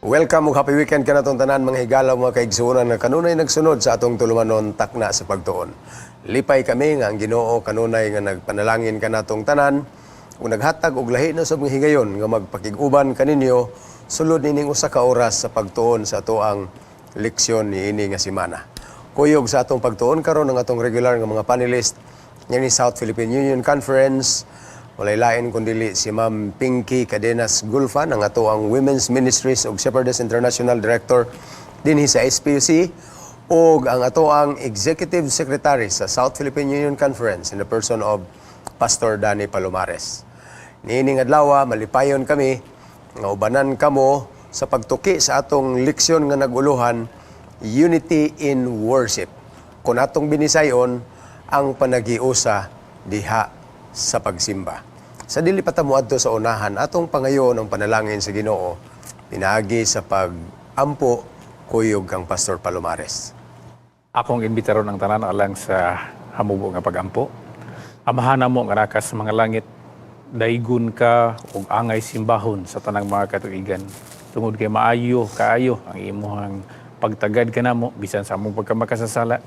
Welcome ug happy weekend kanatong tanan, mga higala, mga kaigsuonan nga kanunay nagsunod sa atong tulumanon, Takna sa Pagtuon. Lipay kami nga ang Ginoo kanunay nga nagpanalangin kanatong tanan ug naghatag og lahi na sa mga higayon nga magpakig-uban kaninyo sulod nining usa ka oras sa pagtuon sa atoang leksyon niini nga semana. Kuyog sa atong pagtuon karon ang atong regular nga mga panelist ni South Philippine Union Conference. Walay lain kundili si Ma'am Pinky Cadenas Gulfan, ang atoang Women's Ministries ug Shepherdess International Director dinhi sa SPUC, ug ang atoang Executive Secretary sa South Philippine Union Conference in the person of Pastor Danny Palomares. Niining adlaw, malipayon kami nga ubanan kamo sa pagtuki sa atong leksyon nga naguluhan Unity in Worship. Kung atong binisayon, ang panagiusa diha sa pagsimba. Sa dili pa ta moadto sa unahan, atong pangayon ang panalangin sa Ginoo pinaagi sa pag-ampo kuyog kang Pastor Palomares. Akong imbitaron ang tanan alang sa hamubo nga pagampo. Amahan namo nga naa ka sa mga langit, daygon ka ug angay simbahon sa tanang mga katuigan. Tungod kay maayo kaayo ang imuhang pagtagad kanamo bisan sa among pagkamakasasala.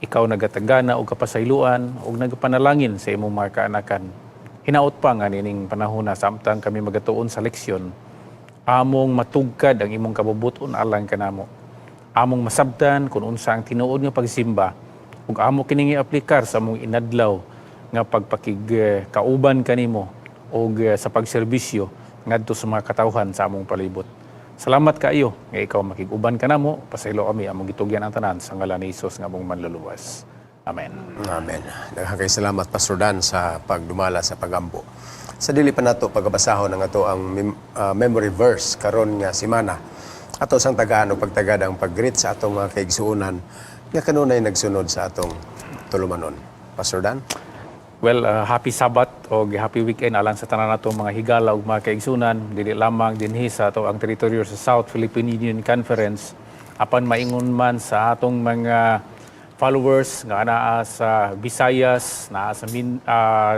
Ikaw nagatagana og kapasayloan ug nagapanalangin sa imong mga kaanakan. Hinaot pa nga nining panahon na samtang kami magatuon sa leksyon, among matugkad ang imong kabubuton alang kanamo. Among masabtan kung unsa ang tinuod nga pagsimba ug amo kining iaplikar sa among inadlaw nga pagpakig kauban kanimo ug sa pagserbisyo ngadto sa mga katawhan sa among palibot. Salamat kaayo nga ikaw makig-uban kanamo. Pasaylo kami, among gitugyan ang tanan sa ngalan ni Hesus nga among manluluwas. Amen. Amen. Daghang salamat, Pastor Dan, sa pagdumala sa pagampo. Sa dili pa nato pagabasahon ang ato ang memory verse karon nga semana, ato sang tagaan og pagtagad ang pag-greet sa atong mga kaigsuonan nga kanunay nagsunod sa atong tulumanon. Pastor Dan? Well, happy Sabbath o happy weekend alang sa tanan nato mga higala ug mga kaigsunan, dili lamang dinhi sa ato ang teritoryo sa South Philippine Union Conference, apan maingon man sa atong mga followers nga anaa sa Visayas, naa sa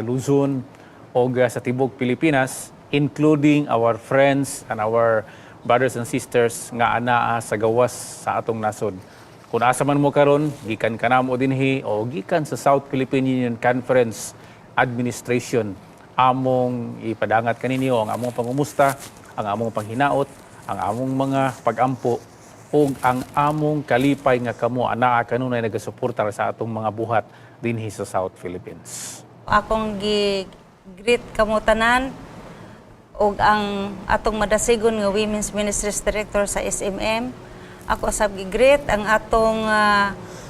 Luzon ug sa tibok Pilipinas, including our friends and our brothers and sisters nga anaa sa gawas sa atong nasod. Kung asa man mo karon, gikan kanamo dinhi o gikan sa South Philippine Union Conference Administration, among ipadangat kaninyo ang among pangumusta, ang among panghinaot, ang among mga pagampo ug ang among kalipay nga kamo anaa kanunay nagasuporta sa atong mga buhat dinhi sa South Philippines. Akong gi-greet kamo tanan ug ang atong madasigon nga Women's Ministries Director sa SMM. Ako sab gi-greet ang atong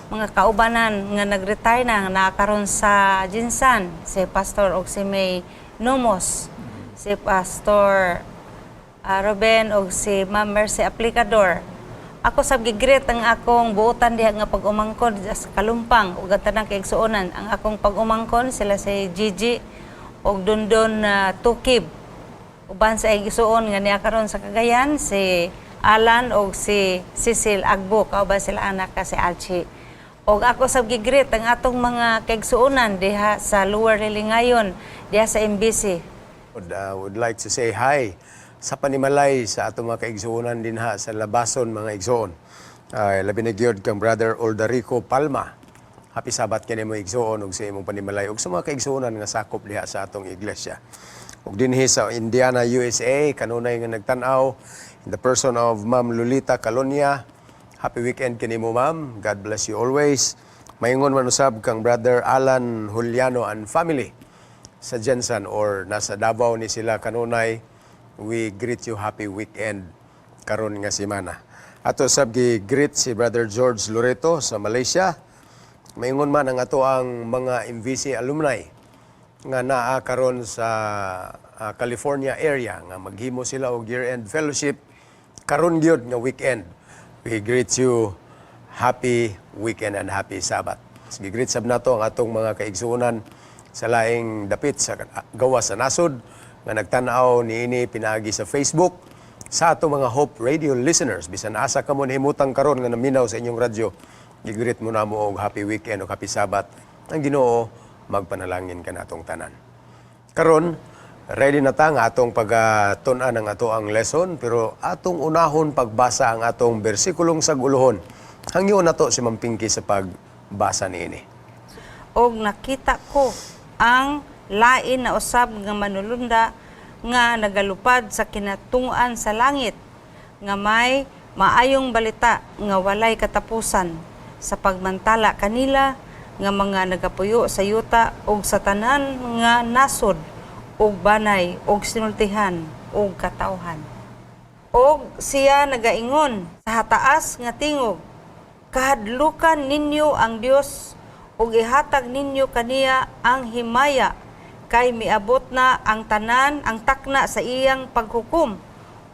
mga kaubanan nga nag-retire na nga naa karon sa GenSan, si Pastor og si May Nomos, si Pastor Ruben og si Ma'am Mercy Aplicador. Ako sab gi-greet ang akong buotan diha nga pag-umangkon sa Kalumpang ug ang tanang kaigsuonan. Ang akong pag-umangkon sila si Gigi ug Dondon Tukib. Uban sa igsuon nga niya karon sa Cagayan, si Alan og si Cecil Agbo, kauban sila anak ka si Alchi. Og ako sab gi-greet ang atong mga kaigsuonan diha sa Lower Hilingayon, diha sa MBC. Would like to say hi sa panimalay sa atong mga kaigsuonan dinha sa Labason, mga igsuon. Labi na gyud kang Brother Oldarico Palma. Happy Sabbath kini mo, igsuon, ug sa imong panimalay ug sa mga kaigsuonan nga sakop diha sa atong iglesia. Ug dinhi sa Indiana, USA, kanunay nga nagtan-aw in the person of Ma'am Lolita Calonia. Happy weekend kanimo, ma'am. God bless you always. Maingon man usab kang Brother Alan Juliano and family sa GenSan or nasa Davao ni sila kanunay. We greet you happy weekend karon nga semana. Ato sab gi-greet si Brother George Loreto sa Malaysia. Maingon man ang ato ang mga MVC alumni nga naa karon sa California area nga maghimo sila og year-end fellowship karon gyud nga weekend. We greet you happy weekend and happy Sabbath. Sige, greet sab nato ang atong mga kaigsuonan sa laing dapit sa gawas sa nasod nga nagtan-aw niini pinaagi sa Facebook, sa atong mga Hope Radio listeners bisan asa kamo nahimutang karon nga naminaw sa inyong radyo. Gi-greet mo namo og happy weekend og happy Sabbath. Ang Ginoo magpanalangin kanatong tanan. Karon Ready na ta nga atong pagtun-an ang ato ang lesson, pero atong unahon pagbasa ang atong bersikulong sag-ulohon. Hangyo na to si Ma'am Pinky sa pagbasa niini. Og nakita ko ang lain na usab nga manulunda nga nagalupad sa kinatungan sa langit nga may maayong balita nga walay katapusan sa pagmantala kanila nga mga nagapuyo sa yuta ug sa tanan nga nasod ug banay ug sinultihan ug katawhan. Og siya nagaingon sa hataas nga tingog, "Kahadlukan ninyo ang Dios ug ihatag ninyo kaniya ang himaya, kay miabot na ang tanan ang takna sa iyang paghukom,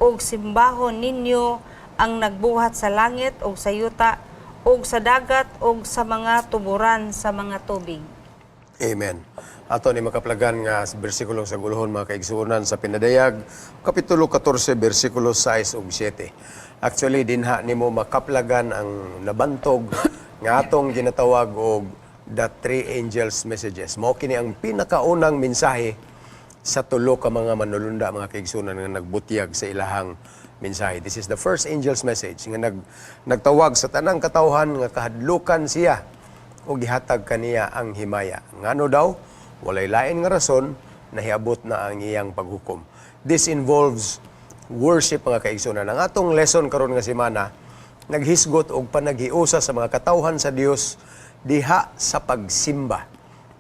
ug simbahon ninyo ang nagbuhat sa langit ug sa yuta ug sa dagat ug sa mga tuburan sa mga tubig." Amen. Ato ni makaplagan nga sa bersikulong sag-ulohon, mga kaigsuonan, sa Pinadayag, Kapitulo 14, bersikulo 6 ug 7. Actually, dinha nimo makaplagan ang nabantog nga atong ginatawag og the three angels' messages. Mao kini ang pinakaunang mensahe sa tulo ka mga manulunda, mga kaigsuonan, nga nagbutyag sa ilahang mensahe. This is the first angel's message nga nagtawag sa tanang katawhan nga kahadlukan siya o gihatag kaniya ang himaya. Ngano daw? Walay lain nga rason, nahiabot na ang iyang paghukom. This involves worship, mga kaigsunan. Ang atong lesson karon nga semana naghisgot og panaghiusa sa mga katawhan sa Dios diha sa pagsimba.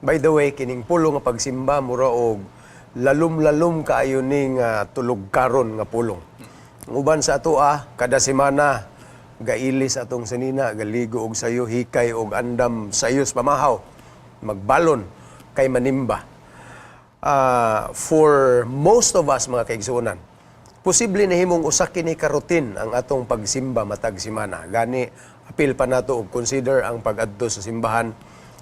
By the way, kining pulong nga pagsimba mura og lalom-lalom kaayo ning tulog karon nga pulong. Ang uban sa atoa, kada semana gailis atong sanina, galigo og sayo, hikay og andam sayos pamahaw, magbalon kay manimba. For most of us, mga kaigsuonan, posible na himong usa kini ka routine ang atong pagsimba matag semana. Gani apil pa nato og consider ang pag-adto sa simbahan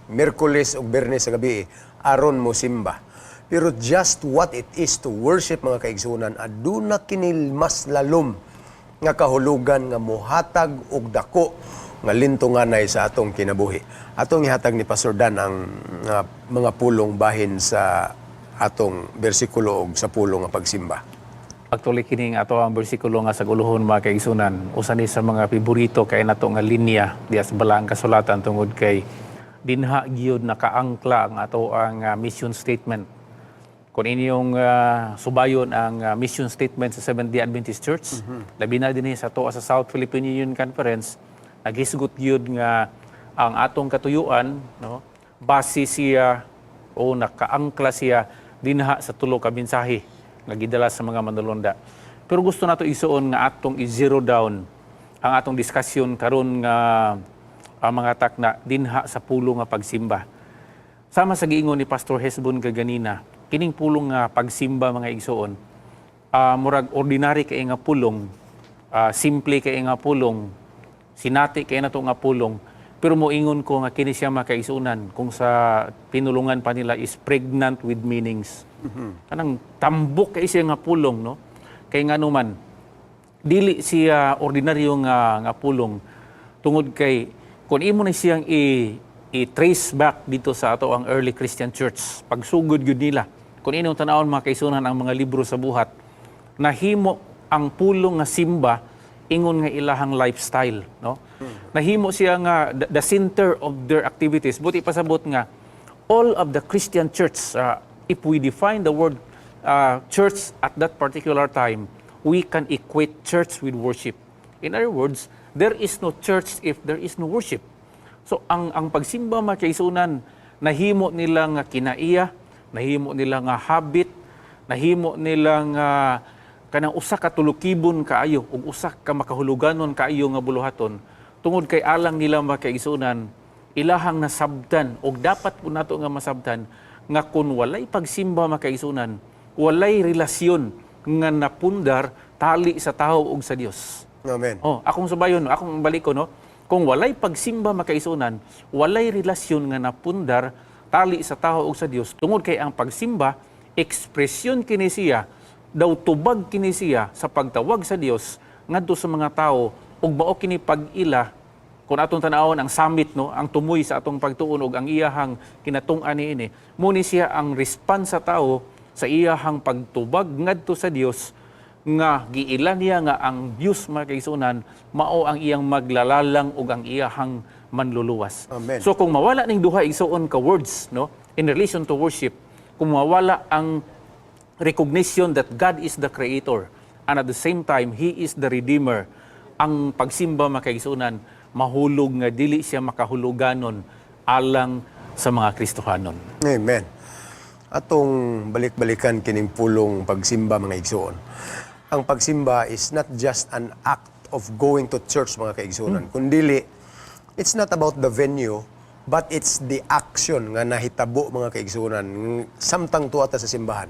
Miyerkules ug Biyernes sa gabi aron mo simba. Pero just what it is to worship, mga kaigsuonan, aduna kini mas lalom nga kahulugan nga muhatag og dako nga lintunganay sa atong kinabuhi. Atong ihatag ni Pastor Dan ang mga pulong bahin sa atong bersikulo og sa pulong nga pagsimba. Actually, kini nga ato ang bersikulo nga sag-ulohon, mga kaigsunan, usa ni sa mga paborito kay nato nga linya diya sa Balaang Kasulatan tungod kay dinha gyud nakaangkla ang ato ang mission statement. Kung inyong subayon ang mission statement sa Seventh-day Adventist Church, labi na dinhi sa ato sa South Philippine Union Conference, naghisgot gyud nga ang atong katuyuan, no, base siya o nakaangkla siya dinha sa tulo ka mensahe nga gidala sa mga manulonda. Pero gusto nato isuon nga atong i-zero down ang atong diskusyon karon nga ang mga takna dinha sa pulong nga pagsimba. Sama sa giingon ni Pastor Hesbon kaganina, kining pulong nga pagsimba, mga igsoon, murag ordinary kay nga pulong, simple kay nga pulong, sinati kay nato nga pulong, pero moingon ko nga kini siya, mga kaigsuonan, kung sa pinulungan pa nila, is pregnant with meanings. Kanang tambok kay siya nga pulong, no? Kay ngano man, dili siya ordinaryo nga pulong tungod kay kung imo na siyang i-trace back dito sa ato ang early Christian church, pagsugod gyud nila, kung inyong tan-awon, mga kaigsuonan, ang mga libro sa Buhat, nahimo ang pulong nga simba ingon nga ilahang lifestyle, no? Nahimo siya nga the center of their activities. Buot pasabot nga all of the Christian church, if we define the word church at that particular time, we can equate church with worship. In other words, there is no church if there is no worship. So ang pagsimba, mga kaigsuonan, nahimo nila nga kinaiya, nahimo nila nga habit, nahimo nila nga kanang usa ka tulukibon kaayo ug usa ka makahuluganon kaayo nga buluhaton tungod kay alang nila, mga kaigsuonan, ilahang nasabtan og dapat po nato nga masabtan nga kung walay pagsimba, mga kaigsuonan, walay relasyon nga napundar tali sa tao ug sa Dios. Amen. Oh, akong subayon, akong balik ko, no. Kung walay pagsimba, mga kaigsuonan, walay relasyon nga napundar tali sa tao ug sa Dios tungod kay ang pagsimba, ekspresyon kini siya, daw tubag kini siya sa pagtawag sa Dios ngadto sa mga tao ug mao kini pag-ila. Kung atong tan-awon ang summit, no, ang tumoy sa atong pagtuon ug ang iyahang kinatung-an niini, mo ni siya ang response sa tao sa Sa iyahang pagtubag ngadto sa Dios nga giila niya nga ang Dios, mga kaigsuonan, mao ang iyang maglalalang ug ang iyahang manluluwas. Amen. So kung mawala ning duha, igsuon, ka words, no, in relation to worship, kung mawala ang recognition that God is the creator and at the same time He is the redeemer, ang pagsimba, mga kaigsuonan, mahulog nga dili siya makahuluganon alang sa mga Kristohanon. Amen. Atong balik-balikan kining pulong pagsimba, mga igsuon. Ang pagsimba is not just an act of going to church, mga kaigsuonan, kundili it's not about the venue but it's the action nga nahitabo, mga kaigsuonan, samtang tuwa ta sa simbahan.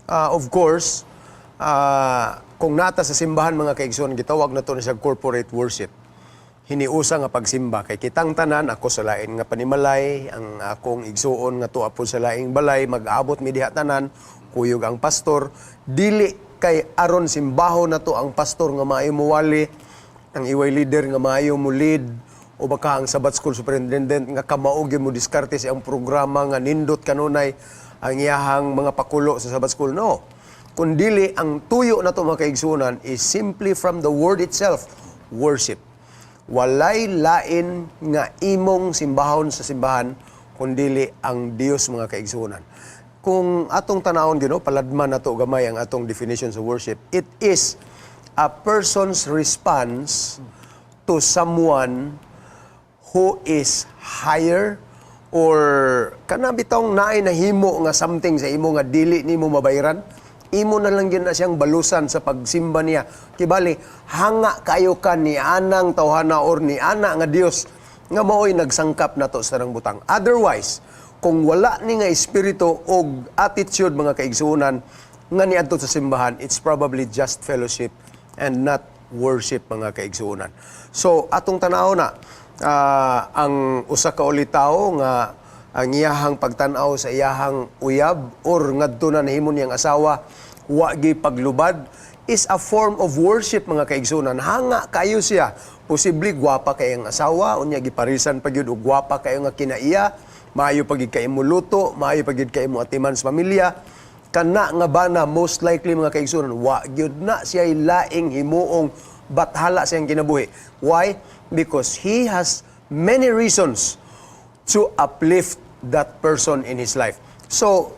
Of course, kung naa ta sa simbahan, mga kaigsuonan, gitawag nato ni siya corporate worship, hiniusa nga pagsimba kay kitang tanan, ako sa lain nga panimalay, ang akong igsuon nga tuwa po sa laing balay, mag-abot mi diha tanan, kuyog ang pastor, dili kay aron simbaho nato ang pastor nga maayo muwali, ang iway leader nga maayo mo lead, o baka ang Sabbath School superintendent nga kamao gyud mo diskarte sa iyang programa nga nindot kanunay ang iyahang mga pakulo sa Sabbath School, no, kundili ang tuyo nato, mga kaigsuonan, is simply from the word itself, worship. Walay lain nga imong simbahon sa simbahan kundili ang Dios, mga kaigsuonan. Kung atong tanawon Ginoo, paladman nato gamay ang atong definition sa worship. It is a person's response to someone who is higher or kana bitawng naay nahimo nga something sa imo nga dili nimo mabayran, imo na lang gyud na siyang balusan sa pagsimba niya. Kibali hanga kayo ka ni anang tawhana or ni ana nga Dios nga maoy nagsangkap nato sa tanang butang. Otherwise, kung wala ni nga espiritu og attitude, mga kaigsuonan, nga niadto sa simbahan, it's probably just fellowship and not worship, mga kaigsuonan. So atong tanaw na ang usa ka ulitawo nga ang iyahang pagtan-aw sa iyahang uyab or ngadto na nahimo niyang asawa wa gi paglubad is a form of worship, mga kaigsuonan. Hanga kayo siya. Posible gwapa kay ang asawa, unya giparisan pa gyud og gwapa kayo nga kinaiya, maayo pa gyud kay mo luto, maayo pa gyud kay mo atiman sa pamilya. Kana nga bana, most likely, mga kaigsuonan, wa gyud na siya laing himuong bathala sa iyang kinabuhi. Why? Because he has many reasons to uplift that person in his life. So,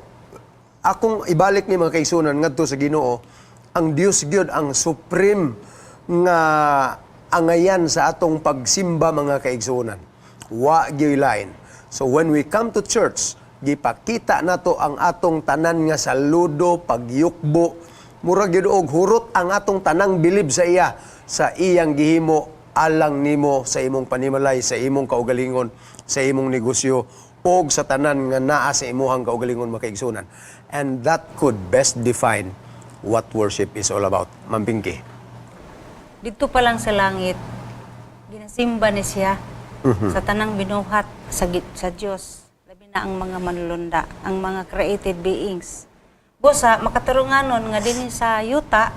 akong ibalik ni, mga kaigsuonan, ngadto sa Ginoo, ang Dios gyud ang supreme nga angayan sa atong pagsimba, mga kaigsuonan. Wa gyud lain. So when we come to church, gipakita nato ang atong tanan nga saludo, pagyukbo, murag gyud og hurot ang atong tanang bilib sa iya, sa iyang gihimo alang nimo sa imong panimalay, sa imong kaugalingon, sa imong negosyo, og sa tanan nga naa sa imuhang kaugalingon, mga kaigsuonan. And that could best define what worship is all about. Ma'am Pinky. Dito pa lang sa langit, ginasimba ni siya sa tanang binuhat sa Dios. Labi na ang mga manlunda, ang mga created beings. Busa, makatarunganon nga dinhi sa yuta,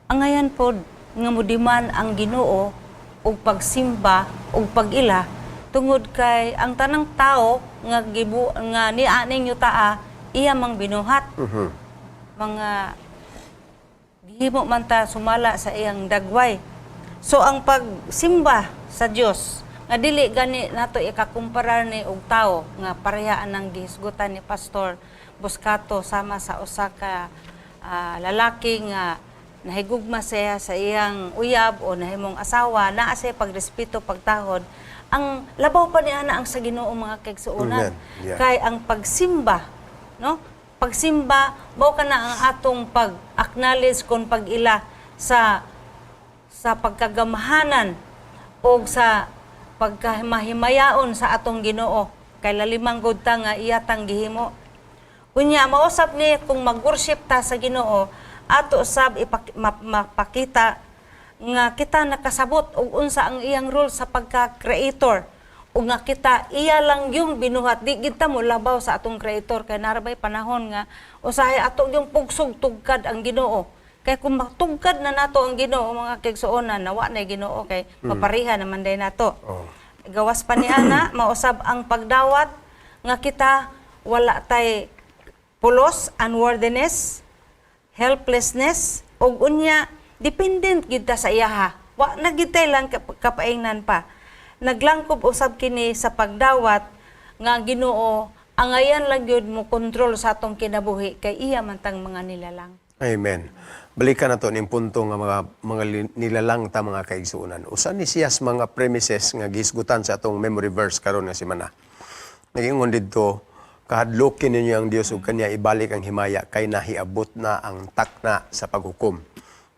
angayan pod nga mudiman ang Ginoo og pagsimba og pag-ila tungod kay ang tanang tao nga gibu nga ni aning yutaa iya mang binuhat, mga gihimo man ta sumala sa iyang dagway. So ang pagsimba sa Dios nga dili gani nato ikakumparar ni og tao nga pareha ang gihisgutan ni Pastor Buscato sama sa usa ka lalaki nga nahigugma siya sa iyang uyab o nahimong asawa, naa siya pagrespeto, pagtahod. Ang labaw pa niya na ang sa Ginoo, mga kaigsuonan. Amen. Yeah. Kay ang pagsimba, no? Pagsimba mao kana ang atong pag-acknowledge kon pag-ila sa pagkagamahanan o sa pagkamahimayaon sa atong Ginoo kay lalimang gud ta nga iya tang gihimo. Unya mausap ni kung mag-worship ta sa Ginoo, ato sab mapakita nga kita nakasabot og unsa ang iyang role sa pagka-creator ug nga kita iya lang yung binuhat, di gid ta mo labaw sa atong creator, kay narabay panahon nga usahay ato yung pugsog tugkad ang Ginoo. Kay kung matugkad na nato ang Ginoo, mga kaigsuonan, nawa na Ginoo kay mapariha naman day nato. Gawas pa ni ana, mausab ang pagdawat nga kita wala tay Pulos, unworthiness, helplessness, ug unya dependent gyud ta sa iyaha. Wa na gyud tay lang kapaingnan pa. Naglangkob usab kini sa pagdawat nga ang Ginoo angayan lang gyud mo kontrol sa atong kinabuhi kay iya man tang mga nilalang. Amen. Balikan na to ning punto nga mga nilalang ta, mga kaigsuonan. Usa ni siya sa mga premises nga gihisgutan sa atong memory verse karon nga semana. Nagingon didto, "Kahadlokin ninyo ang Dios ug kanya ibalik ang himaya kay nahiabot na ang takna sa paghukom."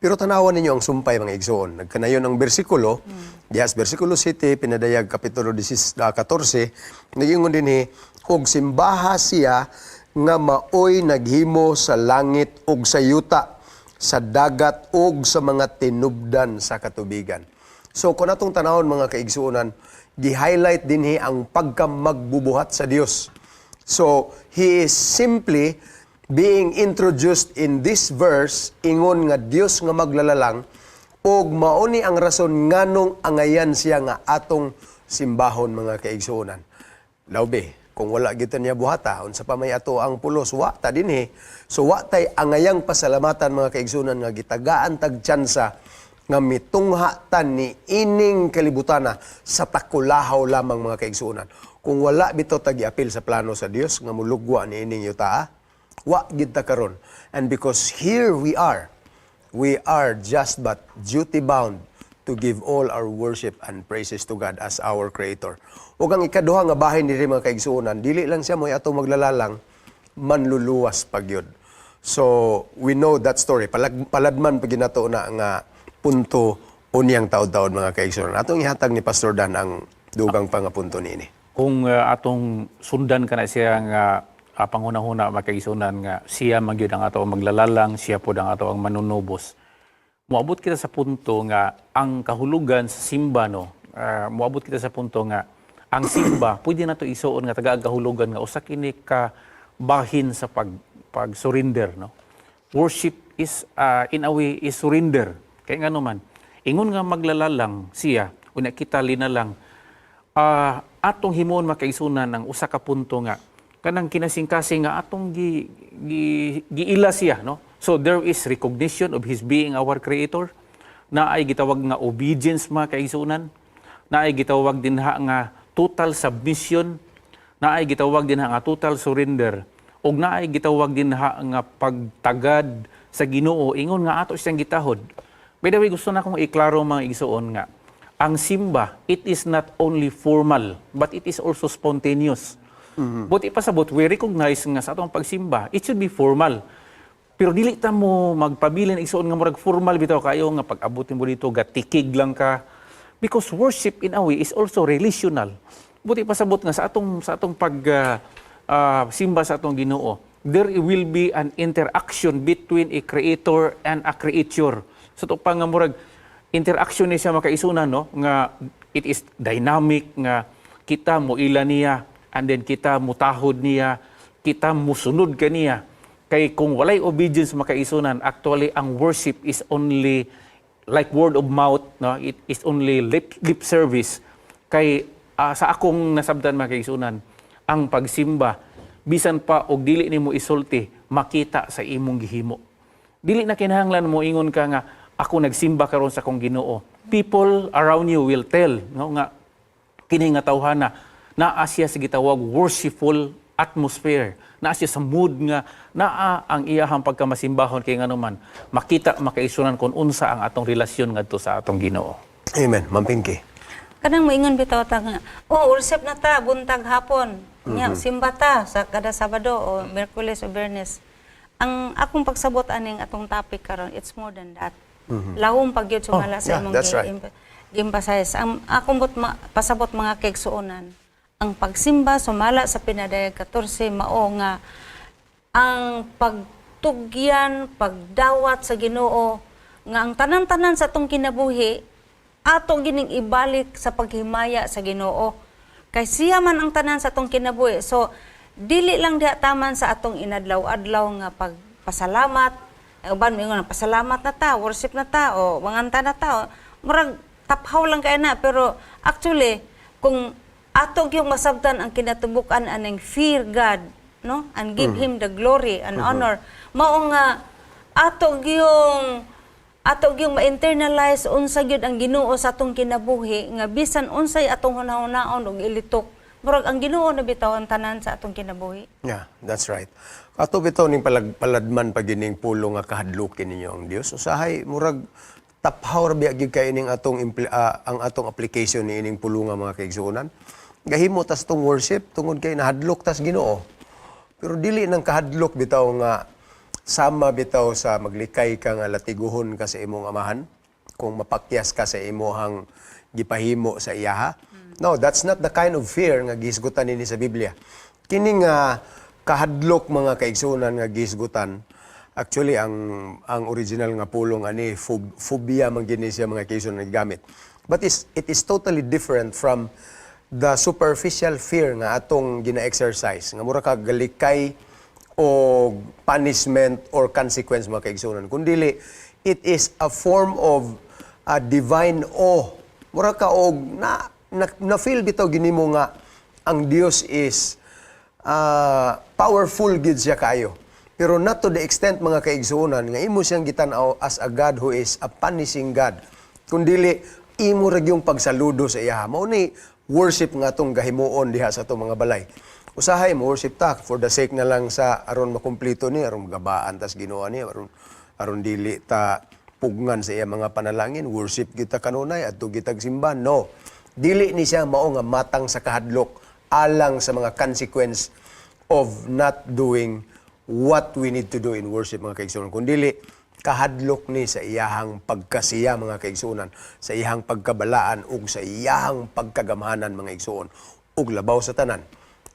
Pero tanawan ninyo ang sumpay, mga igsoon. Nagkanayon ang bersikulo, diha sa bersikulo 7, Pinadayag kapitulo 16, 14, nagingon dinhi, "Ug simbaha siya nga maoy naghimo sa langit ug sa yuta, sa dagat ug sa mga tinubdan sa katubigan." So kung atong tanawon, mga kaigsuonan, gi-highlight dinhi ang pagkamagbubuhat sa Dios. So he is simply being introduced in this verse ingon nga Dios nga maglalalang ug mao ni ang rason nganong angayan siya nga atong simbahon, mga kaigsuonan. Lawbe, kung wala gyud ta niya buhata, unsa pa may ato ang pulos, wa ta dinhi. So wa tay angayang pasalamatan, mga kaigsuonan, nga gitagaan tag tsansa nga mitungha ta ni ining kalibutana sa takulahaw lamang, mga kaigsuonan. Kung wala bitaw ta giapil sa plano sa Dios nga mulugwa ni ining yutaa, wa gyud ta karon. And because here we are just but duty bound to give all our worship and praises to God as our Creator. Ug ang ikaduha nga bahin diri, mga kaigsuonan, dili lang siya mo'y ato maglalalang, manluluwas pagyud. So, we know that story. Paladman pag ginato na nga punto unyang taod-taod, mga kaigsuonan. Atong ihatag ni Pastor Dan ang dugang pa nga punto niini. Kung atong sundan kana siya nga panghuna-huna, mga kaigsuonan, nga siya man gyud ang ato ang maglalalang, siya pod ang ato ang manunubos. Moabot kita sa punto nga ang kahulugan sa simba, no. Moabot kita sa punto nga ang simba pwede nato isuon nga taga kahulugan nga usa kini ka bahin sa pag surrender, no. Worship is in a way is surrender. Kay ngano man, ingon nga maglalalang siya, unya kita linalang, atong himuon, mga kaigsuonan, ang usa ka punto nga kanang kinasingkasing nga atong gi, gi giila siya, no. So there is recognition of his being our Creator, na ay gitawag nga obedience, mga kaigsuonan, na ay gitawag dinha nga total submission, na ay gitawag dinha nga total surrender, ug na ay gitawag dinha nga pagtagad sa Ginoo ingon nga ato siyang gitahod. By the way, gusto na akong iklaro, mga igsuon, nga ang simba, it is not only formal but it is also spontaneous. But ipasabot, we recognize nga sa atong pagsimba, it should be formal. Pero dili ta mo magpabilin, igsuon, nga murag formal bitaw kayo nga pag-abot mo dito gatikig lang ka, because worship in a way is also relational. Buti pasabot nga sa atong pag simba sa atong Ginoo, there will be an interaction between a creator and a creature. Sa to pa nga murag interaction ni siya, makaigsuonan, no, nga it is dynamic, nga kita mo ila niya and then kita mutahod niya, kita musunod kaniya. Kay kung walay obedience, makaigsuonan, actually ang worship is only like word of mouth, no, it is only lip service. Kay sa akong nasabtan, mga kaigsuonan, ang pagsimba, bisan pa og dili nimo isulti, makita sa imong gihimo. Dili na kinahanglan mo ingon ka nga ako nagsimba karon sa akong Ginoo. People around you will tell, no, nga kini nga tawhana naa siya sa gitawag worshipful atmosphere, naa siya sa mood nga naa ang iyahang pagkamasimbahon. Kay ngano man, makita, makaigsuonan, kung unsa ang atong relasyon ngadto sa atong Ginoo. Amen. Ma'am Pinky. Kanang moingon bitaw ta nga, "Oh, worship na ta buntag hapon. Nya simba ta sa kada Sabado o Miyerkules o Biyernes." Ang akong pagsabot aning atong topic karon, it's more than that. Lawom pag gyud sumala sa Oh, yeah, imong that's right. gi-emphasize. Ang akong but pasabot, mga kaigsuonan, ang pagsimba sumala sa Pinadayag 14 mao nga ang pagtugyan, pagdawat sa Ginoo nga ang tanan-tanan sa atong kinabuhi ato gining ibalik sa paghimaya sa Ginoo. Kay siya man ang tanan sa atong kinabuhi. So dili lang diha taman sa atong inadlaw-adlaw nga pagpasalamat. Ay, uban moingon, "Pasalamat na ta, worship na ta o manganta na ta." O, murag taphaw lang kay na, pero actually kung ato gyung masabtan ang kinatubukan aning fear God. no, and give him the glory and honor. Mao nga ato gyung ma-internalize unsa gyud ang Ginoo sa atong kinabuhi, nga bisan unsay atong hunahunaon ug ilitok, murag ang Ginoo na bitaw ang tanan sa atong kinabuhi. Yeah, that's right. Ato bitaw ning paladman pa gining pulong nga kahadlukin ninyo ang Dios. Usahay murag taphaw ra biya gyud kay ining atong ang atong application ni ining pulong nga, mga kaigsuonan. Gahimo tas tong worship tungod kay nahadlok tas Ginoo. Pero dili nang kahadlok bitaw nga sama bitaw sa maglikay ka nga latiguhon ka sa imong amahan kung mapakyas ka sa imuhang gipahimo sa iyaha. No, that's not the kind of fear nga gihisgutan nini sa Biblia. Kini nga kahadlok, mga kaigsuonan, nga gihisgutan, actually ang original nga pulong ani phobia man gini siya, mga kaigsuonan, nga gigamit. But it is totally different from the superficial fear nga atong gina-exercise nga mura ka galikay o punishment or consequence, mga kaigsuonan. Kundili it is a form of a divine awe. Mura ka og na feel bitaw ginimo nga ang Dios is powerful gid siya kayo. Pero not to the extent, mga kaigsuonan, nga imo siyang gitan-aw as a God who is a punishing God. Kundili imo ra gyung pagsaludo sa iya. Mao ni worship nga atong gahimuon diha sa atong mga balay. Usahay mo worship ta for the sake na lang sa aron makumpleto ni, aron gabaan tas Ginoo ni, aron dili ta pugngan sa iya mga panalangin, worship kita kanunay adto gitag simba. No. Dili ni siya mao nga matang sa kahadlok alang sa mga consequence of not doing what we need to do in worship, mga kaigsuonan. Kundili kahadlok ni sa iyahang pagkasiya, mga kaigsuonan, sa iyahang pagkabalaan ug sa iyahang pagkagamhanan, mga igsuon, ug labaw sa tanan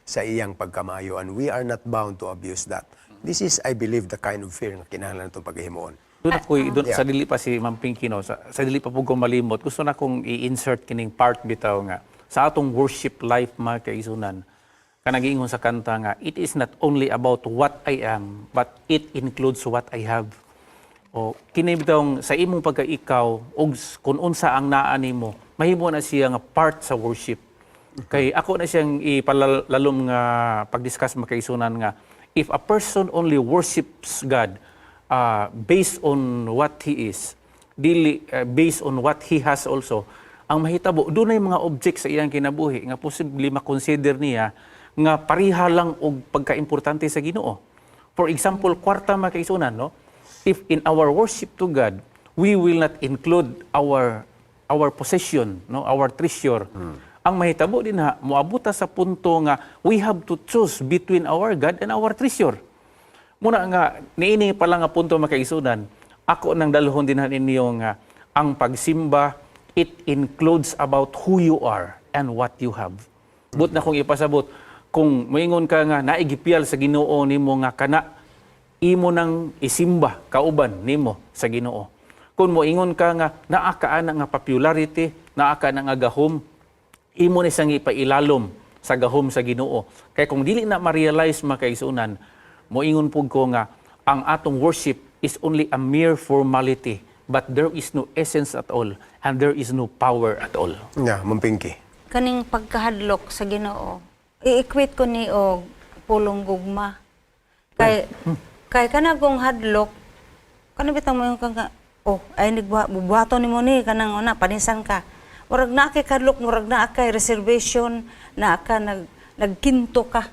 sa iyang pagkamaayo, and we are not bound to abuse that. This is, I believe, the kind of fear nga kinahanglan natong paghimuon. Doon ako, doon sa dili pa si Ma'am Pinky, no, sa dili pa pud ko malimot, gusto na kong i-insert kining part bitaw nga sa atong worship life, mga kaigsuonan. Kanang giingon sa kanta nga it is not only about what I am, but it includes what I have. O kini bitawng sa imong pagka-ikaw ug kung unsa ang naa nimo, mahimo na siya nga part sa worship. Kay ako na siyang ipalalom nga pag-discuss, mga kaigsuonan, nga if a person only worships God based on what he is, dili based on what he has also, ang mahitabo dunay mga object sa iyang kinabuhi nga posible makonsider niya nga pareha lang og pagkaimportante sa Ginoo. For example, kwarta, mga kaigsuonan, no? If in our worship to God, we will not include our possession, no, our treasure. Ang mahitabo din ha, moabot ta sa punto nga we have to choose between our God and our treasure. Muna nga niini pa lang nga punto, mga kaigsuonan, ako nang dalhon din ha ninyo nga ang pagsimba, it includes about who you are and what you have. But na kung ipasabot, kung moingon ka nga naigipiyal sa Ginoo nimo nga kana imo nang isimba kauban nimo sa Ginoo. Kung moingon ka nga naa ka ana nga popularity, naa ka na nga gahom, imo ni siyang ipailalom sa gahom sa Ginoo. Kay kung dili na ma-realize, mga kaigsuonan, moingon pug ko nga ang atong worship is only a mere formality, but there is no essence at all and there is no power at all. Yeah, Ma'am Pinky. Kaning pagkahadlok sa Ginoo, i-equate ko ni og pulong gugma, kay kana kong hadlok, kana bitaw mo yung kang oh ay nagbuhat buhaton nimo ni kanang una panisan ka, murag naa kay kadlok, murag naa kay reservation, naa ka nagkinto ka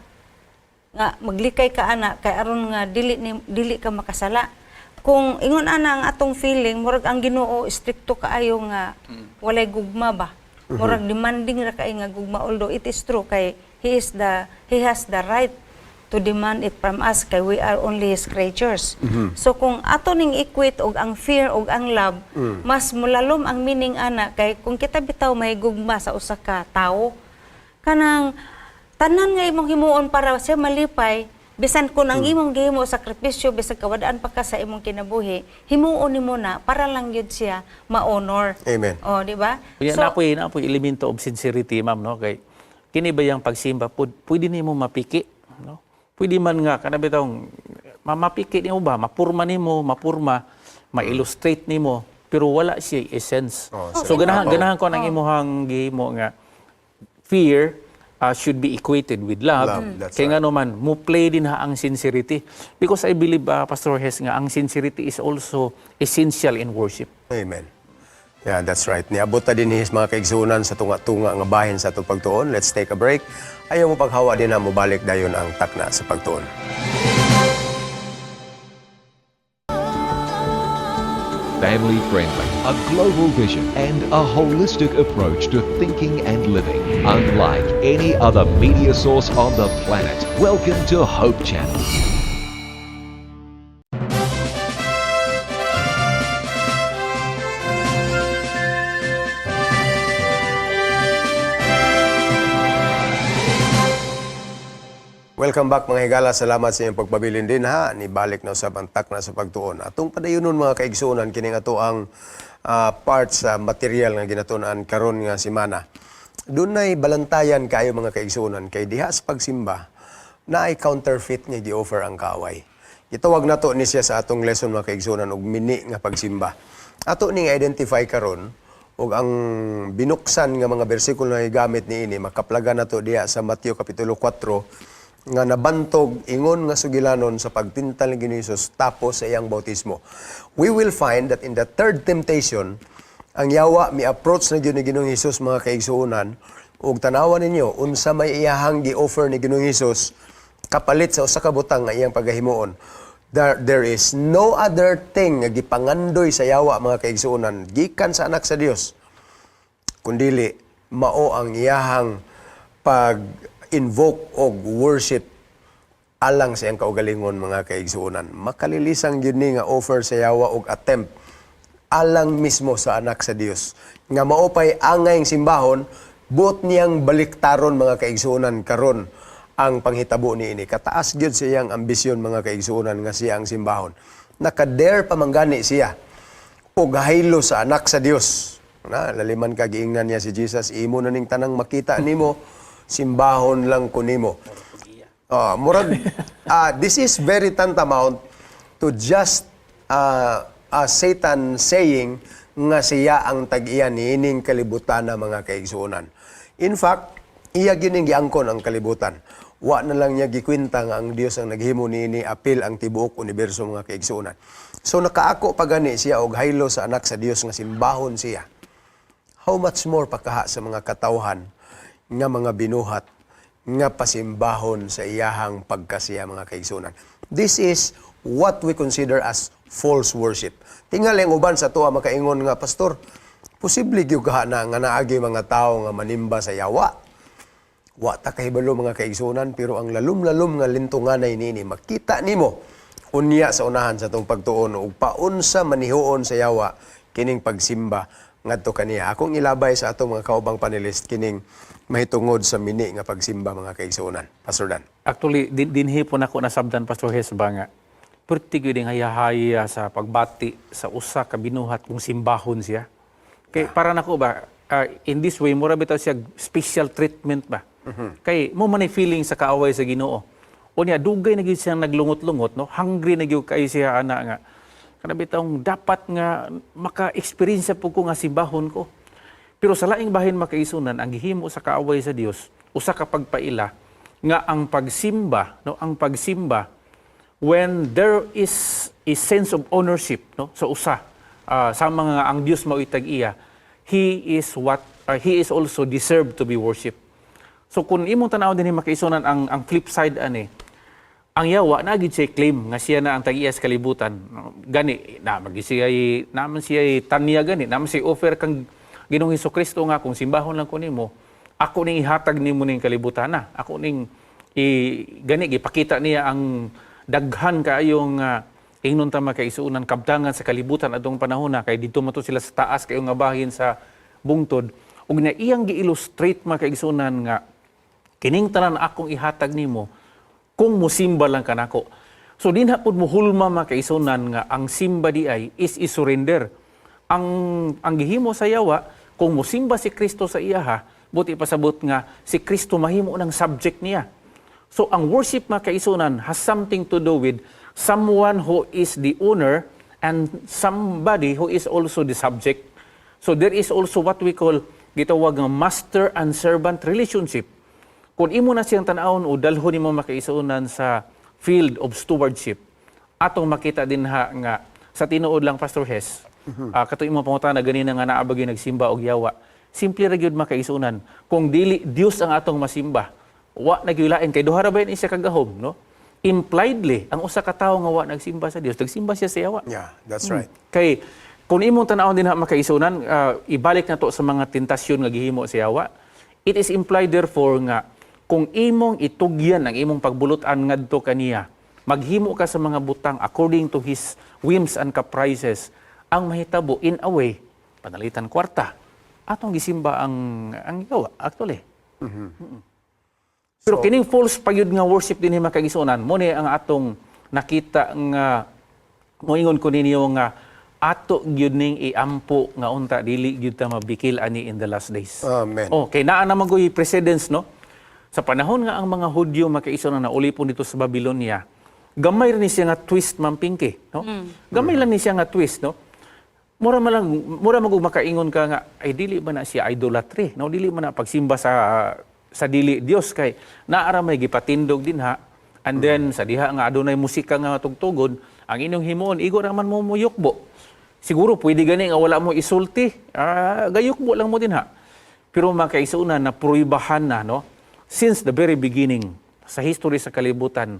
nga maglikay ka ana kay aron nga dili ka makasala. Kung ingon ana ang atong feeling, murag ang Ginoo strikto kaayo nga walay gugma ba, murag demanding ra kay nga gugma, although it is true kay he has the right to demand it from us kay we are only his creatures. So kung ato ning equate og ang fear og ang love, mas mulalom ang meaning ana, kay kung kita bitaw may gugma sa usa ka tawo, kanang tanan nga imong himuon para siya malipay, bisan kung ang imong gihimo sakripisyo, bisan kawadaan pa ka sa imong kinabuhi, himuon nimo na para lang gyud siya ma-honor. Amen. Oh, di ba? Kaya na po'y elemento of sincerity, ma'am, no? Kay kini ba yung pagsimba pud pwede nimo mapiki, no? Pwede man nga kana bitawng mapiki nimo ba, mapurma nimo, mapurma, ma-illustrate nimo, pero wala siya essence. Oh, So ganahan ganahan ko nang imuhang gihimo nga fear. should be equated with love. Love, that's Kaya nga naman, mo play din ha ang sincerity. Because I believe, Pastor Hes, nga ang sincerity is also essential in worship. Amen. Yeah, that's right. Niabot ta din his mga kaigsunan sa tunga-tunga nga bahin sa atong pagtuon. Let's take a break. Ayaw mo paghawa din na mobalik dayon ang takna sa pagtuon. Family friendly, a global vision, and a holistic approach to thinking and living. Unlike any other media source on the planet. Welcome to Hope Channel. Welcome back, mga higala. Salamat sa inyong pagpabilin din ha. Nibalik na usab ang takna sa pagtuon. Atong padayonon, mga kaigsuonan, kining ato ang part sa material nga ginatun-an karon nga semana. Dunay balantayan kaayo, mga kaigsuonan, kay diha sa pagsimba naay counterfeit nga gi-offer ang kaaway. Gitawag nato ni siya sa atong lesson, mga kaigsuonan, og mini nga pagsimba. Ato ning identify karon ug ang binuksan nga mga bersikulo nga gigamit niini makaplagan nato diha sa Mateo kapitulo 4 nga nabantog ingon nga sugilanon sa pagtintal ni Ginoong Hesus tapos sa iyang bautismo. We will find that in the third temptation, ang yawa mi-approach na gyud ni Ginoong Hesus, mga kaigsuonan, ug tanawan ninyo unsa may iyahang gi-offer ni Ginoong Hesus kapalit sa usa ka butang nga iyang pagahimuon. There is no other thing nga gipangandoy sa yawa, mga kaigsuonan, gikan sa anak sa Dios kundili mao ang iyahang pag-invoke og worship alang sa iyang kaugalingon, mga kaigsuonan. Makalilisang gyud ni nga offer sa yawa og attempt alang mismo sa anak sa Dios nga mao pay angayng simbahon. Buot niyang baliktaron, mga kaigsuonan, karon ang panghitabo niini. Kataas gyud sa iyang ambisyon, mga kaigsuonan, nga siya ang simbahon. Naka-dare pa man gani siya og haylo sa anak sa Dios. Na laliman ka giingnan niya si Jesus, "Imo na ning tanang makita nimo, simbahon lang ko nimo." Ah, murag this is very tantamount to just Satan saying nga siya ang tag-iya niining kalibutan na, mga kaigsuonan. In fact, iya gining giangkon ang kalibutan. Wa na lang niya gikwenta nga ang Dios ang naghimo niini apil ang tibuok uniberso, mga kaigsuonan. So nakaako pa gani siya og haylo sa anak sa Dios nga simbahon siya. How much more pa kaha sa mga katawhan nga mga binuhat nga pasimbahon sa iyahang pagkasiya, mga kaigsunan? This is what we consider as false worship. Tingali ang uban sa tuwa makaingon nga, "Pastor, posible gyud kaha na nga naagi mga tao nga manimba sa yawa?" Wa ta kahibalo, mga kaigsunan, pero ang lalom-lalom nga lintunganay niini makita nimo unya sa unahan sa atong pagtuon ug paunsa manihuon sa yawa kining pagsimba ngadto kaniya. Akong ilabay sa atong mga kaubang panelist kining mahitungod sa mini nga pagsimba, mga kaigsunan. Pastor Dan. Actually, dinhi po nako nasabdan, Pastor Hes, ba nga perti gyud ang hayahaya sa pagbati sa usa ka binuhat kung simbahon siya. Kay para nako ba, in this way mura bitaw siya special treatment ba. Kay mo man ay feeling sa kaaway sa Ginoo. Unya dugay na gyud siyang naglungot-lungot, no, hungry na gyud kay siya ana nga kana bitawng dapat nga maka-experience po ko nga simbahon ko. Pero sa laing bahin, makaisunan, ang gihimo sa kaaway sa Dios, usa ka pagpaila nga ang pagsimba, no, ang pagsimba when there is a sense of ownership, no, sa usa sa mga ang Dios mao tag-iya, he is also deserved to be worshiped. So kung imong tan-awon din, makaisunan, ang flip side ani, ang yawa na gid siya claim nga siya na ang tag-iya sa kalibutan. Gani na magi siya naman siya tanya, gani naman siya offer kang Ginoong Kristo nga kung simbahon lang ko nimo, ako ning ihatag nimo ning kalibutan na. Ako ning i gani gipakita niya ang daghan kaayong ingnon ta, makaisuunan, kabtangan sa kalibutan adtong panahon na kay didto man to sila sa taas kayo nga bahin sa bungtod ug na iyang gi-illustrate, mga kaigsuonan, nga kining tanan akong ihatag nimo kung musimba lang kanako. So dinha pud muhulma, mga kaigsuonan, nga ang simba di ay is i-surrender. Ang gihimo sa yawa kung musimba si Kristo sa iyaha, buti pasabot nga si Kristo mahimo ng subject niya. So ang worship, mga kaigsuonan, has something to do with someone who is the owner and somebody who is also the subject. So there is also what we call gitawag nga master and servant relationship. Kung imo na siyang tan-awon o dalhon nimo, makaisuonan, sa field of stewardship, atong makita dinha nga sa tinuod lang, Pastor Hes, katong imong pangutana ganina nga naa ba gyud nagsimba og yawa. Simple ra gyud, makaisuonan. Kung dili Dios ang atong masimba, wa na gyud lain kay duha ra ba yun isa kagahom, no? Impliedly, ang usa ka tawo nga wa nagsimba sa Dios, nagsimba siya sa yawa. Yeah, that's right. Kay kung imong tan-awon dinha, makaisunan, ibalik na to sa mga tentasyon nga gihimo sa yawa. It is implied therefore nga kung imong itugyan ang imong pagbulutan ngadto kaniya, maghimo ka sa mga butang according to his whims and caprices, ang mahitabo, in a way, panalitan kwarta, atong gisimba ang yawa actually. Pero kining false payud nga worship dinhi, makaigsuonan, mo ni ang atong nakita nga moingon ko ninyo nga ato gyud ning iampo nga unta dili gyud ta mabikil ani in the last days. Amen. Oh, kay naa naman goy precedence, no? Sa panahon nga ang mga Hudyo, makaigsuonan, na ulipon dito sa Babylonia, gamay ra ni siya nga twist, Ma'am Pinky, no? Gamay lang ni siya nga twist, no? Mura man lang, mura man kung makaingon ka nga ay dili ba na siya idolatry, no? Dili man na pagsimba sa dili Dios kay naa ra may gipatindog dinha, and then sa diha nga adunay musika nga tugtugon, ang inyong himuon igo ra man mo moyukbo. Siguro pwede gani nga wala mo isulti, gayukbo lang mo dinha. Pero makaigsuonan, na prohibahan na, no, since the very beginning sa history sa kalibutan.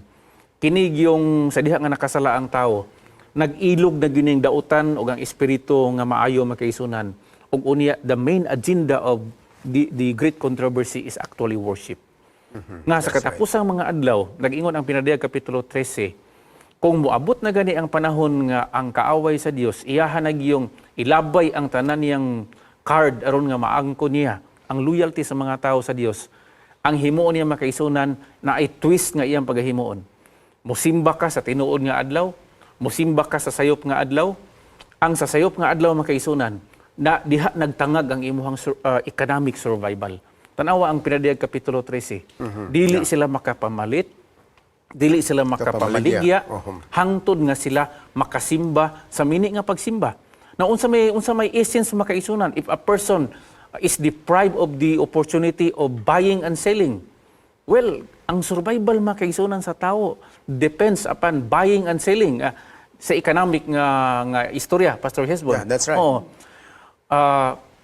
Kini yung sa diha nga nakasala ang tao, nag-ilog na gyud ning dautan ug ang espiritu nga maayo, makaigsuonan. Ug unya, the main agenda of the great controversy is actually worship. Nga sa katapusang mga adlaw, nag-ingon ang Pinadayag kapitulo 13, kung moabot na gani ang panahon nga ang kaaway sa Dios iyaha na giyong ilabay ang tanan niyang card aron nga maangko niya ang loyalty sa mga tao sa Dios, ang himuon niya, makaigsuonan, na ay twist nga iyang pagahimuon. Musimba ka sa tinuod nga adlaw, musimba ka sa sayop nga adlaw. Ang sa sayop nga adlaw, makaigsuonan, na diha nagtangag ang imuhang economic survival. Tanawa ang Pinadayag kapitulo 13. Dili sila makapamalit, dili sila makapamaligya, hangtod nga sila makasimba sa mini nga pagsimba. Na unsa may essence, makaigsuonan, if a person is deprived of the opportunity of buying and selling? Well, ang survival, makaigsuonan, sa tao depends upon buying and selling sa economic nga istorya, Pastor Hesbon. Yeah, that's right. Oo.